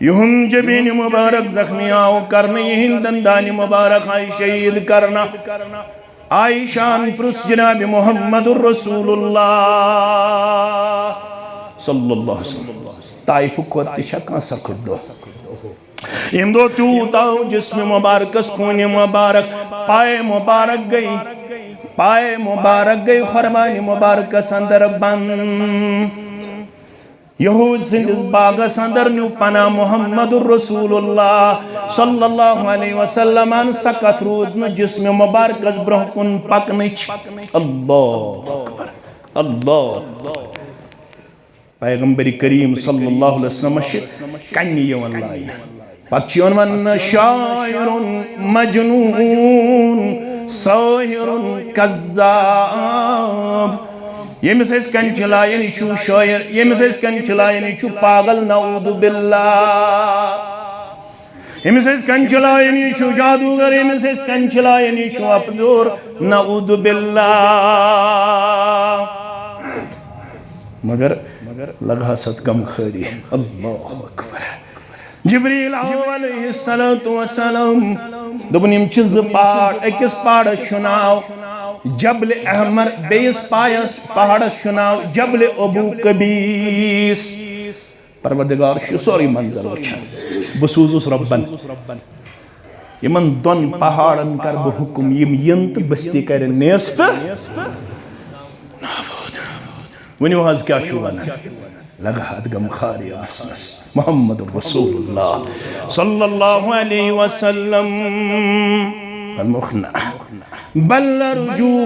یِہُنٛد جبین مبارک زخمی آو کرنہٕ، یِہنٛدۍ دندان مبارک آیہِ شہید کرنہٕ۔ عائشہ ہن پرُژھ جناب محمد رسول اللہ صلی اللہ علیہ وسلم، طائفہٕ کھۄتہٕ تہِ چھا کانٛہہ سخت دۄہ؟ ییٚمہِ دۄہ تیوٗت آو جسم مبارکس خونِ مبارک، پایہِ مبارک گٔے، پایہِ مبارک گٔے خۄربانہِ مبارکس اندر بند۔ یہود سٕنٛدِس باغس اندر نیوٗ پناہ محمد رسول اللہ صلی اللہ علیہ وسلمن۔ سکت روٗد نہٕ جسم مبارکس برونٛہہ کُن پکنٕچ۔ اللہ اکبر، اللہ اکبر۔ پیغمبر کریم صلی اللہ علیہ وسلمس چھِ کنہِ یِوان لاینہٕ۔ پتہٕ چھُ یِوان وننہٕ، "شاعر مجنون، ساحر کذاب۔" ییٚمِس أسۍ کنہِ چھِ لایان، یہِ چھُ شٲعر، ییٚمِس أسۍ کنہِ چھِ لایان، یہِ چھُ پاگل، نعوذ باللہ۔ ییٚمِس أسۍ کنہِ چھِ لایان، یہِ چھُ جادوگر، ییٚمِس أسۍ کنہِ چھِ لایان، یہِ چھُ اپزور، نعوذ باللہ۔ مگر لگہس اتھ غم خٲری۔ اللہ اکبر۔ جبریل آو علیہ الصلوۃ والسلام۔ دوٚپُن، یِم چھِ زٕ پہاڑ، أکِس پہاڑس چھُ ناو جبل احمر، بیٚیِس پایس، پہاڑس چھُ ناو جبل ابو قبیس۔ پروردگار چھُ سورُے منظر وٕچھان۔ بہٕ سوٗزُس رۄبن۔ یِمن دۄن پہاڑن کرٕ بہٕ حُکُم، یِم یِن تہٕ بستی کرن نیست۔ ؤنِو حظ، کیٛاہ چھُو ونان؟ لگہٕ ہا اتھ غمخارِ آسنس۔ محمد رسول اللہ صلی اللہ علیہ وسلم۔ فرموکھ نہ۔ بل ارجو،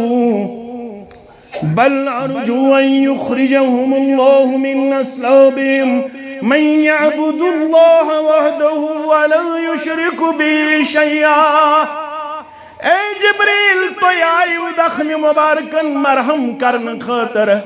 بل ارجو ان یخرجهم اللہ من اصلابهم من یعبد اللہ وحدہ ولا یشرک به شیئا۔ اے جبریل، تُہۍ آیِو زخمِ مبارکن مرہم کرنہٕ خٲطرٕ،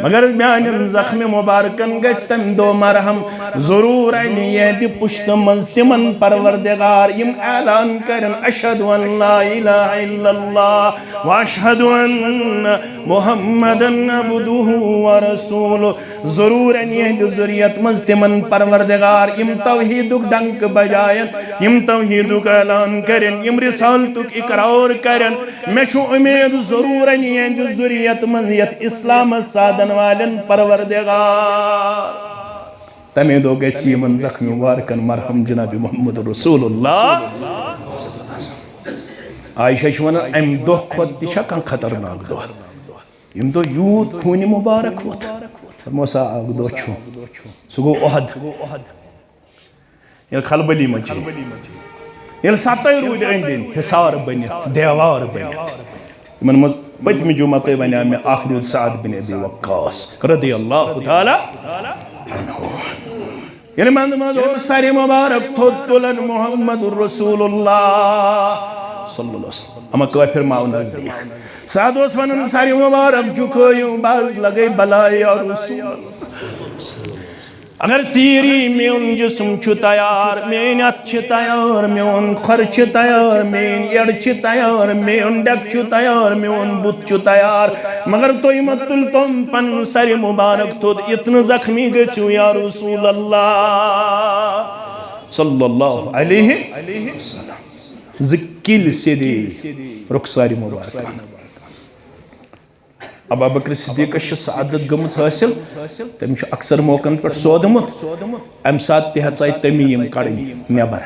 مگر میانٮ۪ن زخمِ مبارکن گژھِ تمہِ دۄہ مرہم۔ ضروٗر انہِ یِہنٛدِ پُشتہٕ منٛز تِمن پروردگار، یِم اعلان کرن، اشہد ان لا الہ الا اللہ و اشہد ان محمدا عبدہ و رسولہ۔ ضروٗر انہِ یِہنٛدِ ذُریت منٛز تِمن پروردگار، یِم توحیدُک ڈنکہٕ بجاین، یِم توحیدُک اعلان کرن، یِم رسالتُک اقرار کرن۔ مےٚ چھُ اُمید، ضروٗر انہِ یِہنٛدِ ذُریت منٛز یتھ اسلامس سادن والٮ۪ن پروردگار۔ تمے دۄہ گژھِ یِمن زخمی مبارکن مرہم جناب محمد رسول اللہ۔ عائشہ چھِ وَنان، اَمہِ دۄہ کھۄتہٕ تہِ چھا کانٛہہ خطرناک دۄہ؟ ییٚمہِ دۄہ یوٗت خوٗنہِ مُبارک ووٚتھ۔ فرموو، سا اکھ دۄہ چھُ، سُہ گوٚو اُحد۔ ییٚلہِ کھلبلی مچے، ییٚلہِ ستٲے روٗدۍ أنٛدۍ أنٛدۍ، حصار بٔنِتھ، دیوار بٔنِتھ۔ یِمن منٛز پٔتمہِ جمعہ تۄہہِ وَنیٛاو مےٚ اکھ نیوٗد سعد بن ابی وقاص رضی اللہ تعالیٰ عنہ۔ ییٚلہِ منٛزٕ منٛزٕ اوس سرِ مُبارک تھوٚد تُلان محمد رسول اللہ صلی اللہ علیہ وسلم، اما کٲفر ما آو نزدیٖک۔ سعد اوس وَنان، سرِ مُبارک جُکٲیِو، بہٕ حظ لگے بلاے یا رسول اللہ۔ اگر تیٖر یی، میون جسم چھُ تیار، میٲنۍ اَتھٕ چھِ تیار، میون کھۄر چھُ تیار، میٲنۍ یٔڈ چھِ تیار، میون ڈٮ۪کہٕ چھُ تیار، میون بُتھ چھُ تیار، مگر تُہۍ مہ تُلۍ تِم پنُن سرِ مُبارک تھوٚد، یِتھ نہٕ زخمی گٔژھِو یا رسول اللہ صلی اللہ علیہ وسلم۔ زٕ کِلۍ سیٚدے رُخسارِ مُبارکَن۔ ابابکر صدیقس چھِ سعادت گٔمٕژ حٲصِل، تٔمۍ چھُ اکثر موقعن پٮ۪ٹھ سودمُت، امہِ ساتہٕ تہِ ہیژاے تٔمی یِم کڑٕنۍ نٮ۪بر۔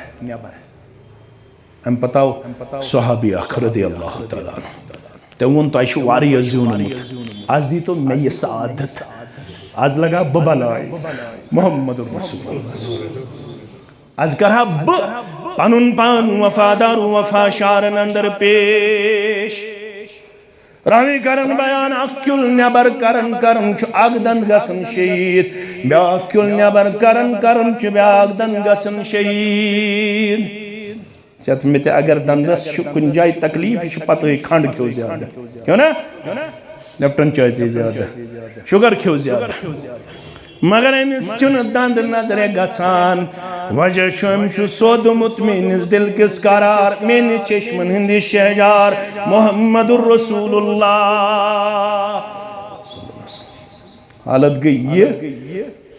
امہِ پتہٕ آو صحابی اکھ رضی اللہ تعالیٰ عنہ، تٔمۍ ووٚن، تۄہہِ چھُ واریاہ زیوٗنمُت، از دیٖتو مےٚ یہِ سعادت، از لگا بہٕ بلاے محمد رسول اللہ۔ از کرہا بہٕ پنُن پان وفادار و وفا شارن اندر پیش۔ راوی کرن بیان، اکھ کیُل نٮ۪بر کرن کرن چھُ اکھ دند گژھان شہید، بیاکھ کیُل نٮ۪بر کرن کرن چھُ بیاکھ دند گژھان شہید۔ ژےٚ تہٕ مےٚ تہِ اگر دندس چھُ کُنہِ جایہِ تکلیف، یہِ چھُ پتہٕ کھنڈ کھیو زیادٕ، کھیو نا؟ لیپٹن چاے چے زیادٕ، شُگر کھیو زیادٕ۔ مگر أمِس چھُنہٕ دند نظرِ گژھان۔ وجہ چھُ، أمۍ چھُ سودمُت میٲنِس دِل کِس قرار، میٲنِس چشمن ہٕنٛدِ شہجار محمد رسول اللہ۔ حالت گٔے یہِ،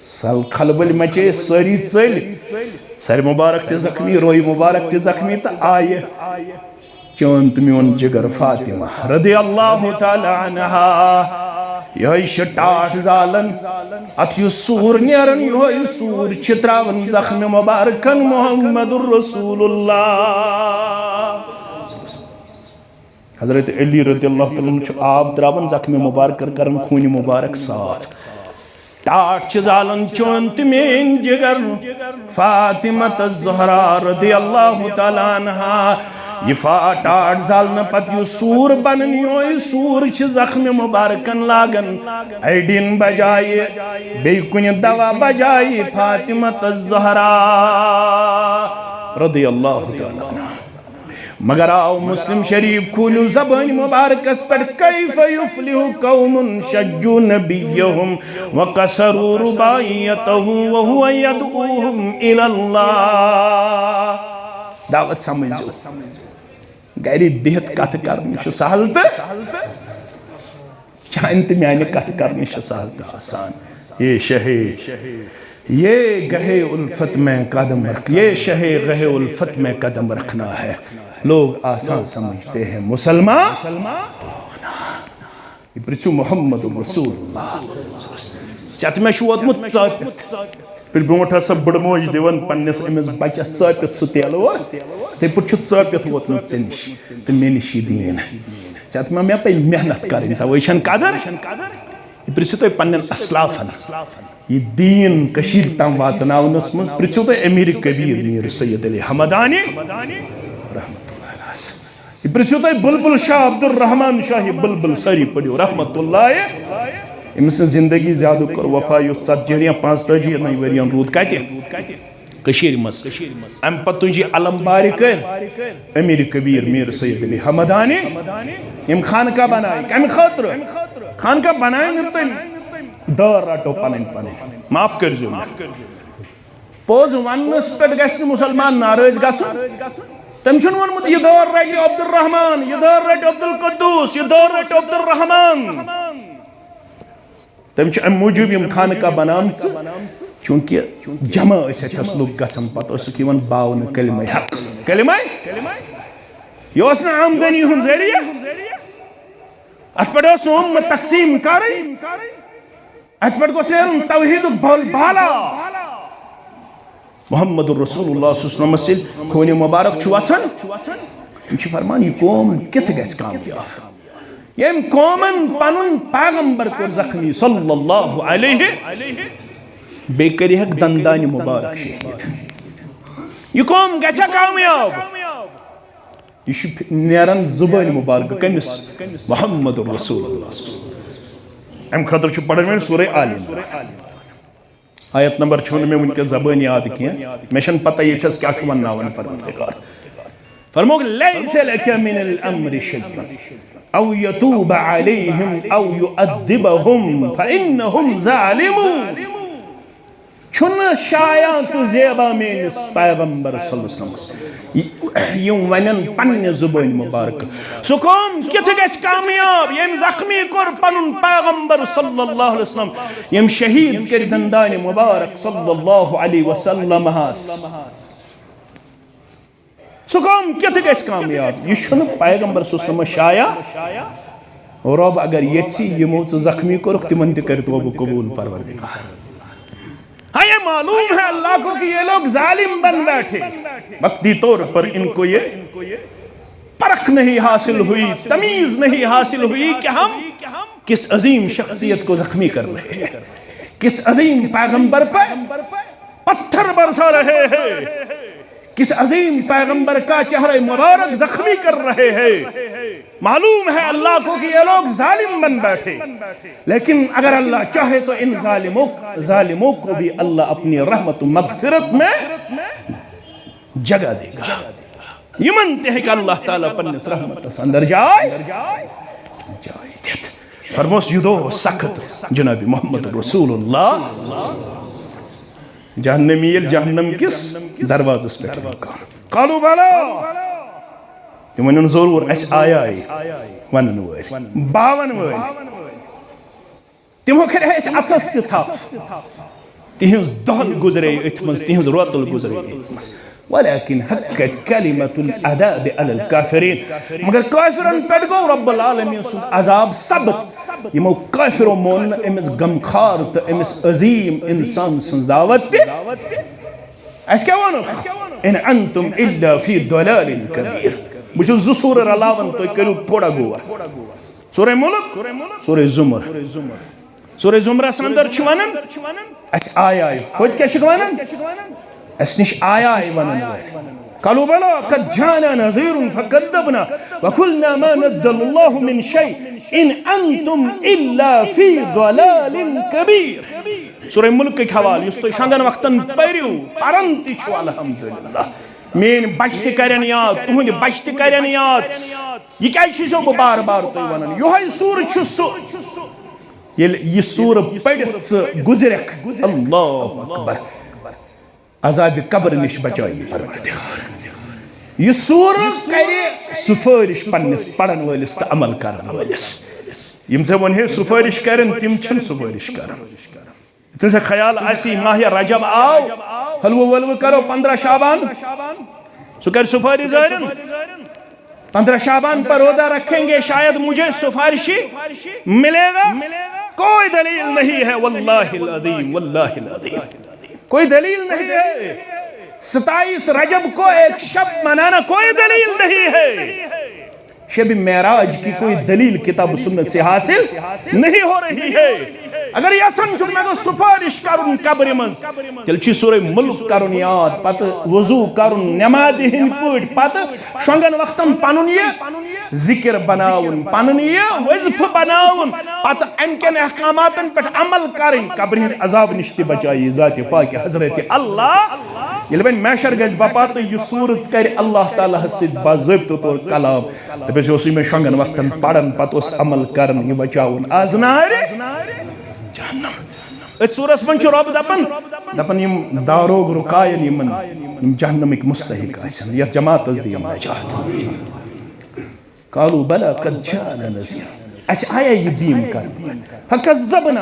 سل کھلبل مچے، سٲری ژٔلۍ، سرِ مبارک تہِ زخمی، روے مبارک تہِ زخمی تہٕ آیہِ چون تہٕ میون جگر فاطمہ رضی اللہ تعالیٰ عنہا۔ یہے چھِ ٹاٹھ زالن، اتھ یُس سوٗر نیران، یہے سوٗر چھِ تراوان زخمِ مبارکن محمد رسول اللہ۔ حضرت علی رضی اللہ تعالیٰ عنہ چھُ آب تراوان زخمِ مبارکن، کران خوٗنہِ مبارک صاف۔ ٹاٹھ چھِ زالان چون تہٕ میٲنۍ جگر فاطمہ الزہرا رضی اللہ تعالیٰ عنہا۔ یہِ فا-، ٹاٹھ زالنہٕ پتہٕ یُس سوٗر بنان، یہے سوٗر چھِ زخمِ مبارکن لاگان، اَڈین بجایہِ، بیٚیہِ کُنہِ دوا بجایہِ فاطمہ الزہرا رضی اللہ تعالیٰ عنہا۔ مگر آو مسلم شریف، کھوٗلِو زبٲنۍ مبارکس پٮ۪ٹھ، کیف یفلح قوم شجوا نبیہم وقصروا رباعیتہ وہو یدعوہم الی اللہ۔ دعوت سمجھو۔ گرِ بِہِتھ کتھ کرٕنۍ چھُ سہل تہٕ چانہِ تہٕ میانہِ کتھ کرنہِ چھِ سہل تہٕ آسان۔ یہ شہے، یہ گہے الفت میں قدم رکھ، یہ شہے گہے الفت میں قدم رکھنا ہے۔ لوگ آسان سمجھتے ہیں مسلمان۔ یہِ پرٛژھِو محمد رسول اللہ۔ ژےٚ تہٕ مےٚ چھُ ووتمُت ژاپِتھ۔ پھر برونٹھ ہسا بڑ موج دِوان پننِس أمِس بچس ژٲپِتھ سُہ تیلہٕ وول۔ تِتھے پٲٹھۍ چھُ ژٲپِتھ ووتمُت ژےٚ نِش تہٕ مےٚ نِش یہِ دیٖن۔ ژےٚ تہٕ ما مےٚ پے محنت کرٕنۍ، توے چھَنہٕ قدر۔ یہِ پرژھِو تُہۍ پننٮ۪ن اسلافن۔ یہِ دیٖن کٔشیٖرِ تام واتناونس منٛز پرژھِو تُہۍ امیر کبیر میر سید علی حمدانی رحمتہ اللہ علیہ۔ یہِ پرژھِو تُہۍ بلبل شاہ عبدالرحمان شاہ بلبل، سٲری پٔرِو رحمتہ اللہ۔ أمۍ سٕنٛز زندگی زیادٕ کٔر وفا، یُس ژتجی یا پانٛژتٲجی ؤرین روٗد کتہِ؟ کٔشیٖرِ منٛز۔ امہِ پتہٕ تُجہِ علم بارِ کٔرۍ امیر کبیر میر سید علی حمدانی۔ یِم خانقاہ بنایہِ کمہِ خٲطرٕ؟ خانقاہ بنایہِ نہٕ تٔمۍ، دٲر رٹو پنٕنۍ پنٕنۍ، معاف کٔرۍزیو مےٚ۔ پوٚز وننس پٮ۪ٹھ گژھِ نہٕ مسلمان ناراض گژھُن۔ تٔمۍ چھُنہٕ ووٚنمُت، یہِ دٲر رٹہِ عبدالرحمان، یہِ دٲر رٹہِ عبدالقدوس، یہِ دٲر رٹہِ عبدالرحمان۔ تٔمۍ چھِ امہِ موٗجوٗب یِم خانقاہ بنامژٕ، چوٗنٛکہِ جمع ٲسۍ اَتہِ لُکھ گژھان، پتہٕ اوسُکھ یِوان باونہٕ کلمہ حق۔ کلمہ؟ یہِ اوس نہٕ آمدنی ہُنٛد ذٔریعہٕ۔ اتھ پٮ۪ٹھ اوس نہٕ آمُت تقسیٖم کرٕنۍ۔ اتھ پٮ۪ٹھ گوٚژھ نیرُن توحیٖدُک بول بالا۔ محمد رسول اللہ صلی اللہ علیہ وسلمس ییٚلہِ خوٗنہِ مبارک چھُ وَسان، یِم چھِ فرمان، یہِ قوم کِتھ گژھِ کامیاب؟ ییٚمۍ قومن پنُن پیغمبر کوٚر زخمی صلی اللہ علیہ، بیٚیہِ کٔرِہکھ دندانہِ مبارک شہید۔ یہِ قوم گژھِ کامیاب؟ یہِ چھُ نیران زبٲنۍ مبارکہٕ کٔمِس؟ محمد رسول اللہ۔ اَمہِ خٲطرٕ چھُ پرٕنۍ وۄنۍ سورہ آل عمران۔ آیت نمبر چھُنہٕ مےٚ وٕنکیٚس زبٲنۍ یاد کینٛہہ، مےٚ چھَنہٕ پتہ ییٚتھَس کیٛاہ چھُ وَنناوان پروردگار۔ فرمووُکھ، "لیس لک من الامر شیء او یتوب علیہم او یعذبہم فانہم ظالمون۔" چھُنہٕ شایان تہٕ زیبا میٲنِس پیغمبر صلی اللہ علیہ وسلمس۔ یہِ-، یِم ونن پننہِ زبٲنۍ مبارکہٕ۔ سُہ قوم کِتھ گژھِ کامیاب، ییٚمۍ زخمی کوٚر پنُن پیغمبر صلی اللہ علیہ وسلم، ییٚمۍ شہید کٔرۍ دندانہِ مبارک صلی اللہ علیہ وسلمس؟ سُہ قوم کِتھ گژھِ کامیاب؟ یہِ چھُنہٕ پیغمبر صلی اللہ علیہ وسلمس شایع۔ رب اگر یژھِ، یِمو ژٕ زخمی کوٚرُکھ، تِمن تہِ کرِ توبہٕ قبول پروردگار۔ ہاں، یہ معلوم ہے اللہ کو کہ یہ لوگ ظالم بن بیٹھے، وقتی طور پر ان کو یہ پرکھ نہیں حاصل ہوئی، تمیز نہیں حاصل ہوئی کہ ہم کس عظیم شخصیت کو زخمی کر رہے ہیں، کس عظیم پیغمبر پر پتھر برسا رہے ہیں، کس عظیم پیغمبر کا چہرہ مبارک زخمی کر رہے ہیں۔ معلوم ہے اللہ کو کہ یہ لوگ ظالم بن بیٹھے، لیکن اگر اللہ چاہے تو ان ظالموں ظالموں کو بھی اللہ اپنی رحمت و مغفرت میں جگہ دے گا۔ یمن تہِ ہیٚکہِ اللہ تعالیٰ پننِس رحمتس اندر جاے، جاے دِتھ۔ فرموس، یہِ دۄہ اوس سخت، جناب محمد رسول اللہ۔ جہنمی ییٚلہِ جہنم کِس دروازس پٮ۪ٹھ رُکان۔ قالوا بلی۔ تِم ونن، ضروٗر، اسہِ آیے ونن وٲلۍ، باون وٲلۍ۔ تِمو کٔر اسہِ اتس تہِ تھپھ۔ تِہنٛز دۄہل گُزرے أتھۍ منٛز، تِہنٛز روتل گُزرے أتھۍ منٛز۔ ولكن حقت كلمة العذاب على الكافرين۔ مگر کافرن پٮ۪ٹھ گوٚو رب العالمین سُنٛد عذاب ثبت۔ یِمو کافرو مون نہٕ أمِس غمخار تہٕ أمِس عظیم انسان سٕنٛز دعوت تہِ۔ اسہِ کیٛاہ ووٚنُکھ؟ ان انتم الا فی ضلال کبیر۔ بہٕ چھُس زٕ سورٕ رلاوان، تُہۍ کٔرِو تھوڑا غور۔ سورہ ملک، سورہ زمر۔ سورہ زمرس اندر چھُ ونان، اسہِ آیے۔ ہوٚتہِ کیٛاہ چھُکھ ونان؟ اسہِ نِش آیے ونان وٲلۍ۔ قالوا بلی قد جاءنا نذير فكذبنا وقلنا ما نزل الله من شيء ان انتم الا في ضلال كبير۔ سورہ ملکٕکۍ حوالہٕ یُس تُہۍ شۄنٛگن وقتن پٔرِو، پران تہِ چھِو الحمدللہ۔ میٲنۍ بچہِ تہِ کرن یاد، تُہنٛدِ بچہِ تہِ کرن یاد۔ یہِ کیٛازِ چھُسو بہٕ بار بار تۄہہِ ونان؟ یِہوٚے سورہ چھُ سُہ، ییٚلہِ یہِ سورہ پٔرِتھ ژٕ گُزرکھ، اللہ اکبر، عذابِ قبر نِش بچٲیی پروردگار۔ یہِ سورہ کرِ سفٲرِش پننِس پرن وٲلِس تہٕ عمل کرن وٲلِس۔ یِم ژےٚ وۄنۍ ہے سفٲرِش کرن، تِم چھِنہٕ سفٲرِش کران۔ یُتھُے ژےٚ خیال آسی ماہ رجب آو، حلوٕ ولوٕ کرو پندرہ شعبان، سُہ کرِ سفٲرِش ظٲہِرن۔ پندرہ شعبان پر روزہ رکھیں گے، شاید مجھے سفارشی ملے گا۔ کوئی دلیل نہیں ہے، واللہ العظیم، واللہ العظیم، کوئی دلیل نہیں ہے۔ ستائیس رجب کو ایک شب منانا کوئی دلیل نہیں ہے۔ شب معراج کی کوئی دلیل کتاب و سنت سے حاصل نہیں ہو رہی ہے۔ اگر یژھان چھُکھ مےٚ گوٚژھ سفارش کرُن قبرِ منٛز، تیٚلہِ چھُ سورہ ملک کرُن یاد، پتہٕ وضو کرُن نمازِ ہٕنٛدۍ پٲٹھۍ، پتہٕ شۄنٛگن وقتن پنُن یہِ ذکر بناوُن، پنُن یہِ وظیفہٕ بناوُن، پتہٕ امہِ کٮ۪ن احکاماتن پٮ۪ٹھ عمل کرٕنۍ، قبرِ ہٕنٛدِ عذاب نِش تہِ بچایہِ ذاتِ پاکہِ حضرتِ اللہ۔ ییٚلہِ وۄنۍ محشر گژھِ بپا تہٕ یہِ صورت کرِ اللہ تعالیٰ ہس سۭتۍ باضٲبطہٕ طور کلام، دپیس، یہِ اوسُے مےٚ شۄنٛگن وقتن پران، پتہٕ اوس عمل کران، یہِ بچاوُن از نارِ جہنم۔ أتھۍ سورس منٛز چھُ رب دپان، دپان، یِم داروغ رُکاین یِمن، یِم جہنمٕکۍ مستحق آسن، یتھ جماعتس دِیِن نجات۔ قالوا بلی قد جاءنا نذير۔ اسہِ آیے یہِ بیٖم کرنہٕ۔ فکذبنا۔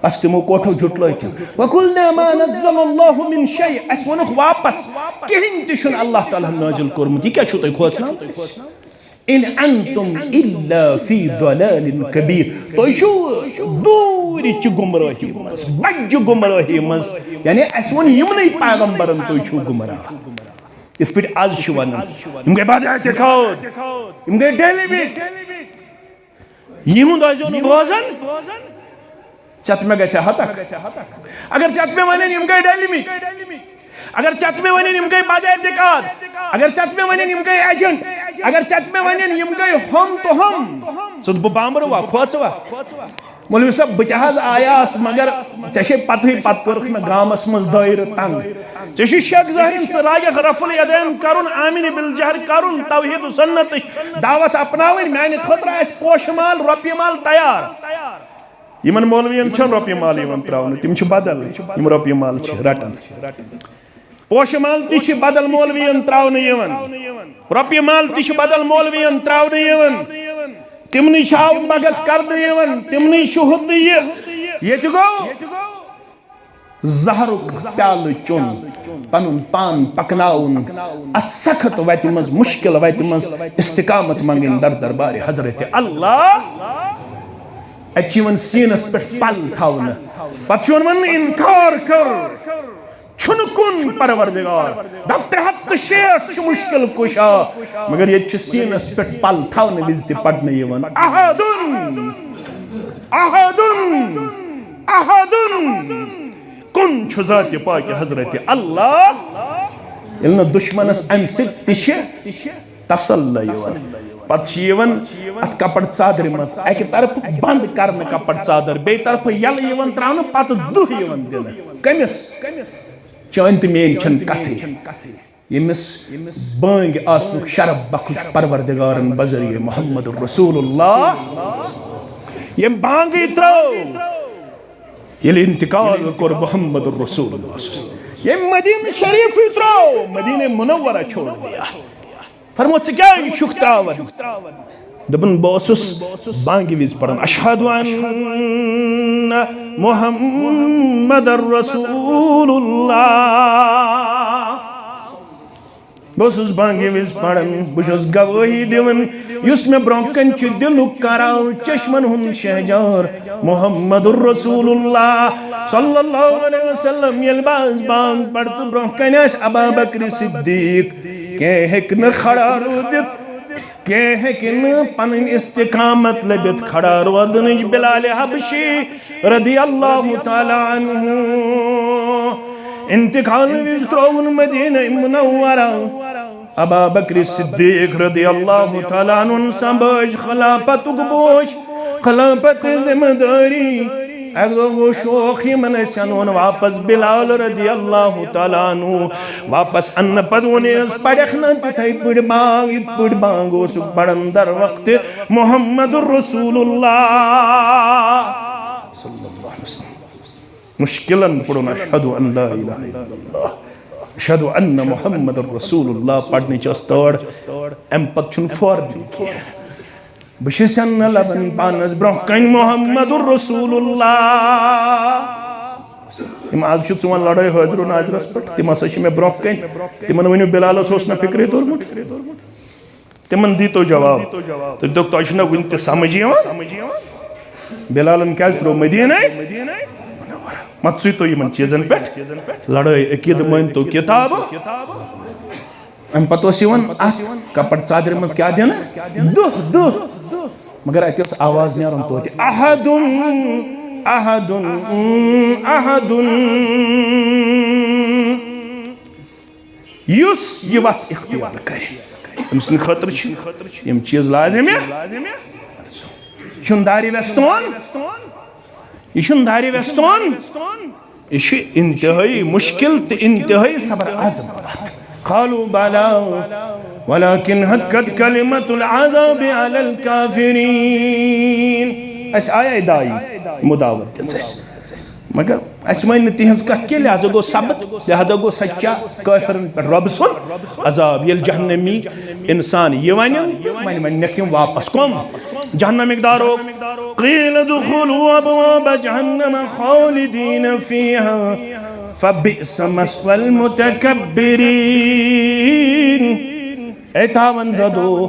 بس تِمو کوٹھو جُٹلٲے تِم۔ وقلنا ما نزل الله من شيء۔ اسہِ ووٚنُکھ واپس، کِہیٖنۍ تہِ چھُنہٕ اللہ تعالیٰ ہن نٲزِل کوٚرمُت۔ یہِ کیٛاہ چھُو تُہۍ کھوژناوان؟ ان انتم الا فی ضلال کبیر۔ تُہۍ چھِو دوٗرِچہِ گمرٲہی منٛز، بجہِ گمرٲہی منٛز۔ یعنی اسہِ ووٚن یِمنٕے پیغمبرن، تُہۍ چھِو گمراہ۔ یِتھ پٲٹھۍ آز چھِ وَنان، یِم گٔے بد اعتقاد، یِم گٔے ڈٔلۍ مٕتۍ۔ یِہُنٛد ٲسۍزیو نہٕ بوزان، ژےٚ تہٕ مےٚ گژھِ ہا ہتک۔ اگر ژےٚ تہٕ مےٚ وَنن، یِم گٔے ڈٔلۍ مٕتۍ، اگر ژےٚ تہٕ مےٚ وَنن، یِم گٔے بد اعتقاد، اگر ژےٚ تہٕ مےٚ وَنن، یِم گٔے ایجنٹ، اگر ژےٚ تہٕ مےٚ وَنن، یِم گٔے ہُم تہٕ ہُم، ژٕ تہٕ بہٕ بامبروا، کھوژوا؟ مولوی صٲب، بہٕ تہِ حظ آیاس، مگر ژےٚ چھے پتہٕے، پتہٕ کوٚرُکھ مےٚ گامس منٛز دٲیرٕ تنگ۔ ژےٚ چھُے شک ظٲہِر، ژٕ لاگکھ رفع الیدین کرُن، آمین بالجہر کرُن، توحید و سنتٕچ دعوت اپناوٕنۍ، میانہِ خٲطرٕ آسہِ پوشہٕ مال، رۄپیہِ مال تیار۔ یِمن مولوین چھنہٕ رۄپیہِ مال یِوان تراونہٕ، تِم چھِ بدل، یِم رۄپیہِ مال چھِ رٹان۔ پوشہٕ مال تہِ چھِ بدل مولوین تراونہٕ یِوان، رۄپیہِ مال تہِ چھِ بدل مولوین تراونہٕ یِوان۔ تِمنٕے چھِ آو بھگت کرنہٕ یِوان، تِمنٕے چھُ ہُہ تہٕ یہِ۔ ییٚتہِ گوٚو زہرُک پیالہٕ چیوٚن، پنُن پان پکناوُن، اتھ سخت وتہِ منٛز، مشکل وتہِ منٛز استقامت منگٕنۍ در دربارِ حضرت اللہ۔ اتہِ چھِ یِوان سیٖنس پٮ۪ٹھ پل تھاونہٕ، پتہٕ چھُ وَنان، انکار کر، چھُنہٕ کُن پروردگار۔ دَپ، ترٛےٚ ہَتھ تہٕ شیٹھ چھُ مشکل کُشا، مگر ییٚتہِ چھُ سیٖنَس پٮ۪ٹھ پَل تھاونہٕ وِزِ تہِ پَرنہٕ یِوان، احدن، احدن، احدن۔ کُن چھُ ذاتِ پاکِ حضرت اللہ۔ ییٚلہِ نہٕ دُشمَنَس اَمہِ سۭتۍ تہِ چھِ تسل یِوان۔ پتہٕ چھِ یِوان اتھ کپر ژادرِ منٛز اکہِ طرفہٕ بند کرنہٕ کپر ژادر، بیٚیہِ طرفہٕ یلہٕ یِوان تراونہٕ، پتہٕ دُہ یِوان دِنہٕ۔ کٔمِس؟ چٲنۍ تہٕ میٲنۍ چھنہٕ کتھٕے۔ ییٚمِس بٲنگۍ آسنُک شرف بخش پروردگارن بذریعہ محمد رسول اللہ، ییٚمۍ بانگٕے ترٲو، ییٚلہِ انتقال کوٚر محمد رسول اللہ، ییٚمۍ مدینہ شریفٕے ترٲو، مدینہ منورہ چھوڑ دیا۔ فرمو، ژٕ کیٛازِ چھُکھ تراوان؟ دوٚپُن، بہٕ اوسُس بانگہِ وِزِ پران، اشہد ان محمد رسول اللہ۔ بہٕ اوسُس بانگہِ وِزِ پران، بہٕ چھُس گوٲہی دِوان، یُس مےٚ برونٛہہ کنہِ چھُ دِلُک قرار، چشمن ہُنٛد شہجار، محمد رسول اللہ صلی اللہ علیہ وسلم۔ ییٚلہِ بہٕ آز بانگ پرٕ تہٕ برونٛہہ کنہِ آسہِ ابا بکر صدیق، کینٛہہ ہیٚکہِ نہٕ کھڑا روٗدِتھ، کینٛہہ ہیٚکہِ نہٕ پنٕنۍ استقامت لٔبِتھ کھڑا روزنٕچ۔ بلال حبشی رضی اللہ تعالیٰ عنہ انتقال وِزِ ترٛووُن مدینہ منورہ۔ ابا بکر صدیق رضی اللہ تعالیٰ عنہ سنبھٲج خلافتُک بوج، خلافتٕچ ذمہ دٲری۔ اَکہِ دۄہ گوٚو شوق یِمن، أسۍ اَنون واپس بلال رضی اللہ تعالیٰ عنہ۔ واپس اننہٕ پتہٕ ووٚن یَس، پرکھ نہ تِتھے پٲٹھۍ بانگ، یِتھ پٲٹھۍ بانگ اوسُکھ پران در وقت محمد رسول اللہ۔ مشکلن پوٚرُن اشہد ان لا الہ الا اللہ، اشہد ان محمد رسول اللہ پرنٕچ ٲس تٲڑ۔ امہِ پتہٕ چھُنہٕ فارملی کینٛہہ۔ بہٕ چھُس نہٕ لبان پانس برونٛہہ کنہِ محمد رسول اللہ۔ یِم آز چھِ ژون لڑٲے حٲضِر و ناظِرس پٮ۪ٹھ، تِم ہسا چھِ مےٚ برونٛہہ کنہِ۔ تِمن ؤنِو، بلالس اوس نہ فکرے توٚرمُت؟ تِمن دیٖتو جواب۔ تُہۍ دِتو، تۄہہِ چھُنہ وُنہِ تہِ سمجھ یِوان؟ بلالن کیازِ ترٛوو مدیٖنَے؟ مت ژٕے تو یِمن چیٖزن پٮ۪ٹھ۔ لڑٲے عقیدٕ مٲنۍ تو کتابہٕ۔ امہِ پتہٕ اوس یِوان اتھ کپر ژادرِ منٛز کیٛاہ دِنہٕ؟ دُہ، دُہ۔ مگر اتہِ اوس آواز نیران توتہِ، احدن، احدن، احدن۔ یُس یہِ وتھ اختیار کرِ، أمۍ سٕنٛدِ خٲطرٕ چھِ یِم چیٖز لازم۔ یہِ چھُنہٕ دارِ وٮ۪ستون، یہِ چھُنہٕ دارِ وٮ۪ستون۔ یہِ چھِ انتہٲئی مشکل تہٕ انتہٲئی صبر آزمٲوِتھ۔ قالوا بلى ولكن حقت كلمة العذاب على الكافرين۔ اَسہِ آیے دایہِ، یِمو دعوت دِژ اَسہِ، مگر اَسہِ مٲنۍ نہٕ تِہنٛز کتھ کینٛہہ، لہذا گوٚو ثبت، لہذا گوٚو سچا کٲفرن پٮ۪ٹھ رۄب سُنٛد عذاب۔ ییٚلہِ جہنمی انسان یہِ ونن، تہٕ وۄنۍ ونکھ یِم واپس کم؟ جہنمٕکۍ دارو، قیل ادخلوا ابواب جہنم خالدین فیہا فبئس مثوى المتکبرین۔ اے تاون زدو،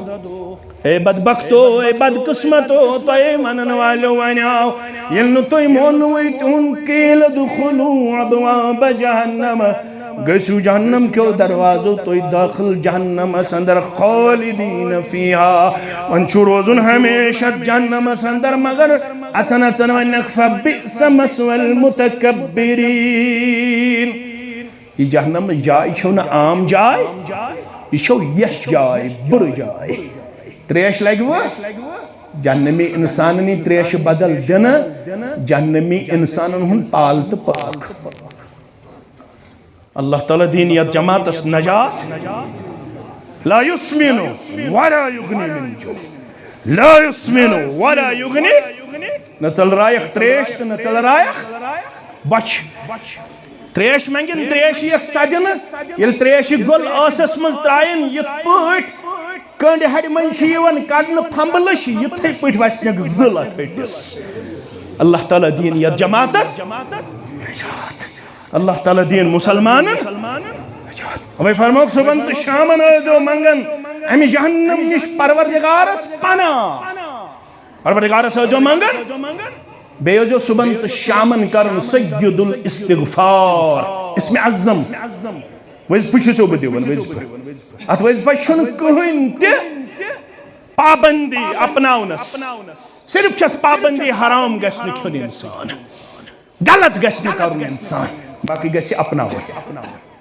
اے بدبختو، اے بدقسمتو، تۄہے ونن والٮ۪و ونیاو، ییٚلہِ نہٕ تُہۍ مونوٕے تِہُنٛد، قیل ادخلوا ابواب جہنم گٔژھِو جہنم کیو دروازو تُہۍ دٲخل جہنمس اندر، خالدین فیہا، وۄنۍ چھُ روزُن ہمیشہ جہنمس اندر، مگر اژن اژن ونکھ فبئس مثوى المتکبرین۔ یہِ جہنم جاے چھو نہٕ عام جاے، یہِ چھو یش جاے، بُرٕ جاے۔ تریش لگہِ وۄنۍ؟ جہنمی انسانن یی تریشہِ بدل دِنہٕ، جہنمی انسانن ہُنٛد پال تہٕ پاکھ۔ اللہ تعالیٰ دِیِن یتھ جماعتس نجات۔ لا یسمن ولا یغنی من جوع۔ لا یسمن ولا یغنی۔ نہ ژلرایکھ تریش تہٕ نہ ژلرایکھ بۄچھِ۔ تریش منگن، تریش ییکھ سدنہٕ۔ ییٚلہِ تریشہِ گوٚل ٲسس منٛز ترایَن، یِتھ پٲٹھۍ کٔنڈِ ہڑِ منٛز چھِ یِوان کڑنہٕ پھمبلش، یِتھے پٲٹھۍ وسنکھ زٕل اتھ ۂٹِس۔ اللہ تعالیٰ دِیِن یتھ جماعتس نجات۔ اللہ تعالیٰ دِیِن مسلمانن نجات۔ اوے فرموکھ، صبحن تہٕ شامن ٲسۍزیو منگان امہِ جہنم نِش پروردگارس پناہ۔ پروردگارس ٲسۍزیو منگان۔ بیٚیہِ ٲسۍزیو صبحن تہٕ شامن کران سید الاستغفار، اسم اعظم۔ وظیفہٕ چھُسو بہٕ دِوان، وظیفہٕ۔ اتھ وظیفس چھُنہٕ کٕہٕنۍ تہِ پابندی اپناونس۔ صرف چھس پابندی حرام گژھِ نہٕ کھیوٚن انسان، غلط گژھِ نہٕ کرُن انسان، باقٕے گژھِ اپناوُن۔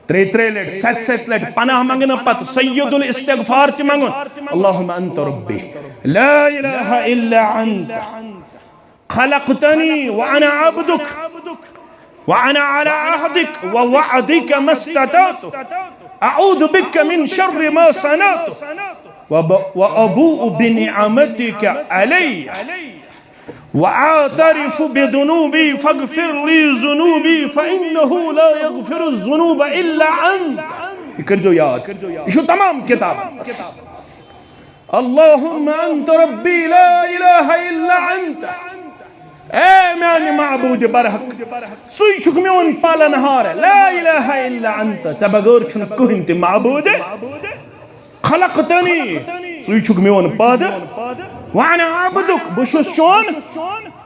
ترٛے ترٛے لٹہِ، ستہِ ستہِ لٹہِ پناہ منگنہٕ پتہٕ سید الاستغفار تہِ منگُن۔ اللہم انت ربی لا الہ الا انت خلقتنی وانا عبدک وانا علی عہدک ووعدک ما استطعت اعوذ بک من شر ما صنعت وب-، وابوء بنعمتک علی واعترف بذنوبی فاغفر لی ذنوبی فانہ لا یغفر الذنوب الا انت۔ یہِ کٔرۍزیو یاد، یہِ چھُ تمام کتابن منٛز۔ اللہم انت ربی لا الہ الا انت۔ اے میانہِ معبود برحق، ژٕے چھُکھ میون پالن ہار، لا الہ الا انت، ژےٚ بغٲر چھُنہٕ کٕہٕنۍ تہِ معبود۔ خلقتنی، ژٕے چھُکھ میون پادٕ۔ وانا عبدک، بہٕ چھُس چون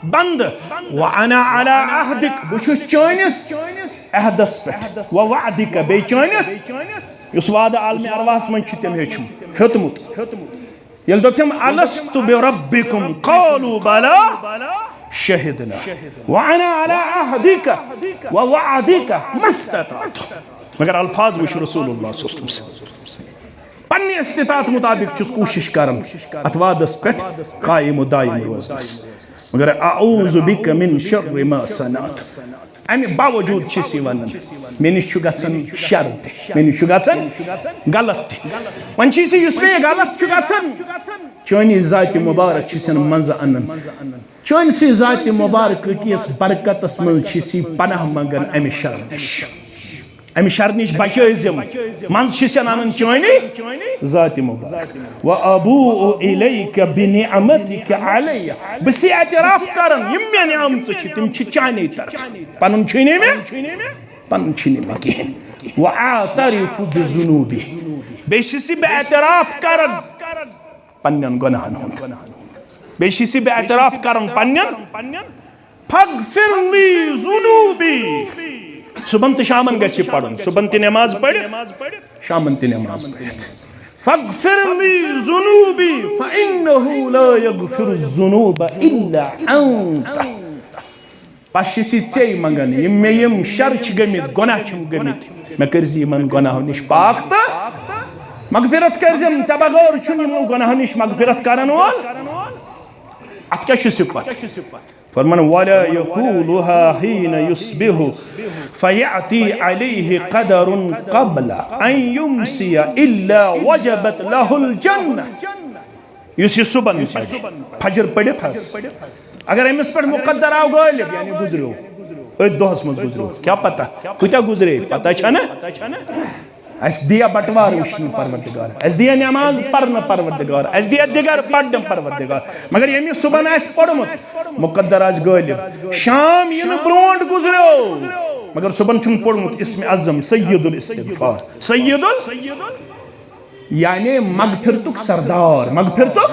بندٕ۔ وانا علی عہدک، بہٕ چھُس چٲنِس عہدس پٮ۪ٹھ۔ ووعدک، بیٚیہِ چٲنِس، یُس وعدٕ عالمِ ارواحس منٛز چھُ تٔمۍ ہیوٚچھمُت، ہیوٚتمُت۔ ییٚلہِ دوٚپ تٔمۍ، الست بربکم؟ قالوا بلی شہدنا وانا علی عہدک ووعدک ما استطعت۔ مگر الفاظ وٕچھ رسول اللہ صلی اللہ علیہ وسلم سٕنٛدۍ۔ پننہِ استطاعت مطابق چھُس کوٗشش کران اتھ وعدس پٮ۪ٹھ قائم و دائم روزنس، مگر اعوذ بک من شر ما صنعت۔ امہِ باوجود چھِ أسۍ یہِ ونان، مےٚ نِش چھُ گژھان شر تہِ، مےٚ نِش چھُ گژھان غلط تہِ۔ وۄنۍ چھِ أسۍ، یُس مےٚ یہِ غلط چھُ گژھان، چٲنی ذاتِ مبارک چھِ أسۍ منٛزٕ انان۔ چٲنۍ سٕے ذاتِ مبارکہٕ کِس برکتس منٛز چھِ أسۍ پناہ منٛگان امہِ شر نِش۔ امہِ شر نِش بچٲیزم۔ منٛزٕ چھِ أسۍ انان چٲنی ذاتِ مبارک۔ و ابوء الیک بنعمتک علی۔ بہٕ چھُس اعتراف کران، یِم مےٚ نعمژٕ چھِ، تِم چھِ چانے طرفہٕ۔ پنُن چھُے نہٕ مےٚ، پنُن چھُے نہٕ مےٚ کِہیٖنۍ۔ و اعترف بذنوبی۔ بیٚیہِ چھُس بہٕ اعتراف کران پننٮ۪ن گۄناہن ہُنٛد۔ بیٚیہِ چھُس بہٕ اعتراف کران پننٮ۪ن۔ فاغفر لی ذنوبی۔ صبحن تہٕ شامن گژھِ یہِ پرُن۔ صبحن تہِ نماز پٔرِتھ، شامن تہِ نماز پٔرِتھ۔ فاغفر لی ذنوبی فانہ لا یغفر الذنوب الا انت۔ پس چھِ أسۍ ژے منگان، یِم مےٚ یِم شر چھِ گٔمٕتۍ، گۄناہ چھِم گٔمٕتۍ، مےٚ کٔرۍ زِ یِمن گۄناہو نِش پاک تہٕ مغفرت کٔرۍ زِ، ژےٚ بغٲر چھُنہٕ یِمن گۄناہو نِش مغفرت کرن وول۔ اتھ کیٛاہ چھُ صفت؟ فرمان، ولا یقولها حین یصبح فیأتی علیہ قدر قبل ان یمسی الا وجبت لہ الجنہ۔ یُس یہِ صبحن پرِ، فجر پٔرِتھ حظ، اگر أمِس پٮ۪ٹھ مقدر آو غٲلب، یعنی گُزریو، أتھۍ دۄہس منٛز گُزریو، کیٛاہ پتہ کۭتیٛاہ گُزرے، پتہ چھا نہ؟ اسہِ دِیا بٹوار وٕچھنہٕ پروردگار، اسہِ دِیا نماز پرنہٕ پروردگار، اسہِ دِیا دِگر پرنہٕ پروردگار، مگر ییٚمہِ صبحن آسہِ پوٚرمُت، مقدر آسہِ غٲلب، شام یِنہٕ برونٛٹھ گُزریو، مگر صبحن چھُنہٕ پوٚرمُت اسم اعظم سید الاستغفار، سید ال-، یعنی مغفرتُک سردار، مغفرتُک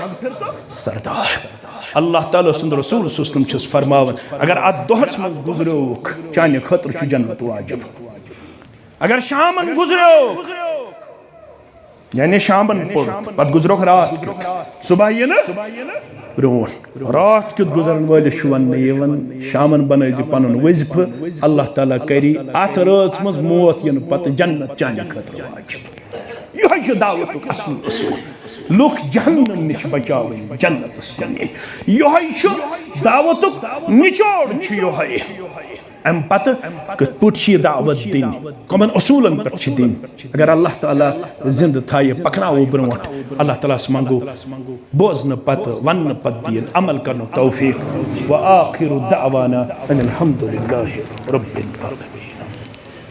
سردار۔ اللہ تعالیٰ سُنٛد رسول صلی اللہ علیہ وسلم چھُس فرماوان، اگر اتھ دۄہس منٛز گُزریوکھ، چانہِ خٲطرٕ چھُ جنت واجب۔ اگر شامن گزریو، یعنی شامن پوٚر، پتہٕ گزروکھ راتھ کیُتھ، صبح یِنہٕ برونٛٹھ۔ راتھ کیُتھ گزرن وٲلِس چھُ وننہٕ یِوان، شامن بنٲیزِ پنُن وظیفہٕ، اللہ تعالیٰ کری اتھ رٲژ منٛز موت یِنہٕ پتہٕ جنت چانہِ خٲطرٕ واجب۔ یِہوٚے چھُ دعوتُک اصل اصوٗل۔ لُکھ جہنم نِش بچاوٕنۍ، جنتس کُن نِنۍ۔ یِہوٚے چھُ دعوتُک نچوڑ، چھُ یِہوٚے۔ امہِ پتہٕ کِتھ پٲٹھۍ چھِ یہِ دعوت دِنۍ؟ کمن اصوٗلن پٮ۪ٹھ چھِ دِنۍ؟ اگر اللہ تعالیٰ زندٕ تھایہِ، پکناوو برونٛٹھ۔ اللہ تعالیٰ ہس منٛگو بوزنہٕ پتہٕ، وننہٕ پتہٕ دِیِن عمل کرنُک توفیق۔ وآخر دعوانا ان الحمد للہ رب العالمین۔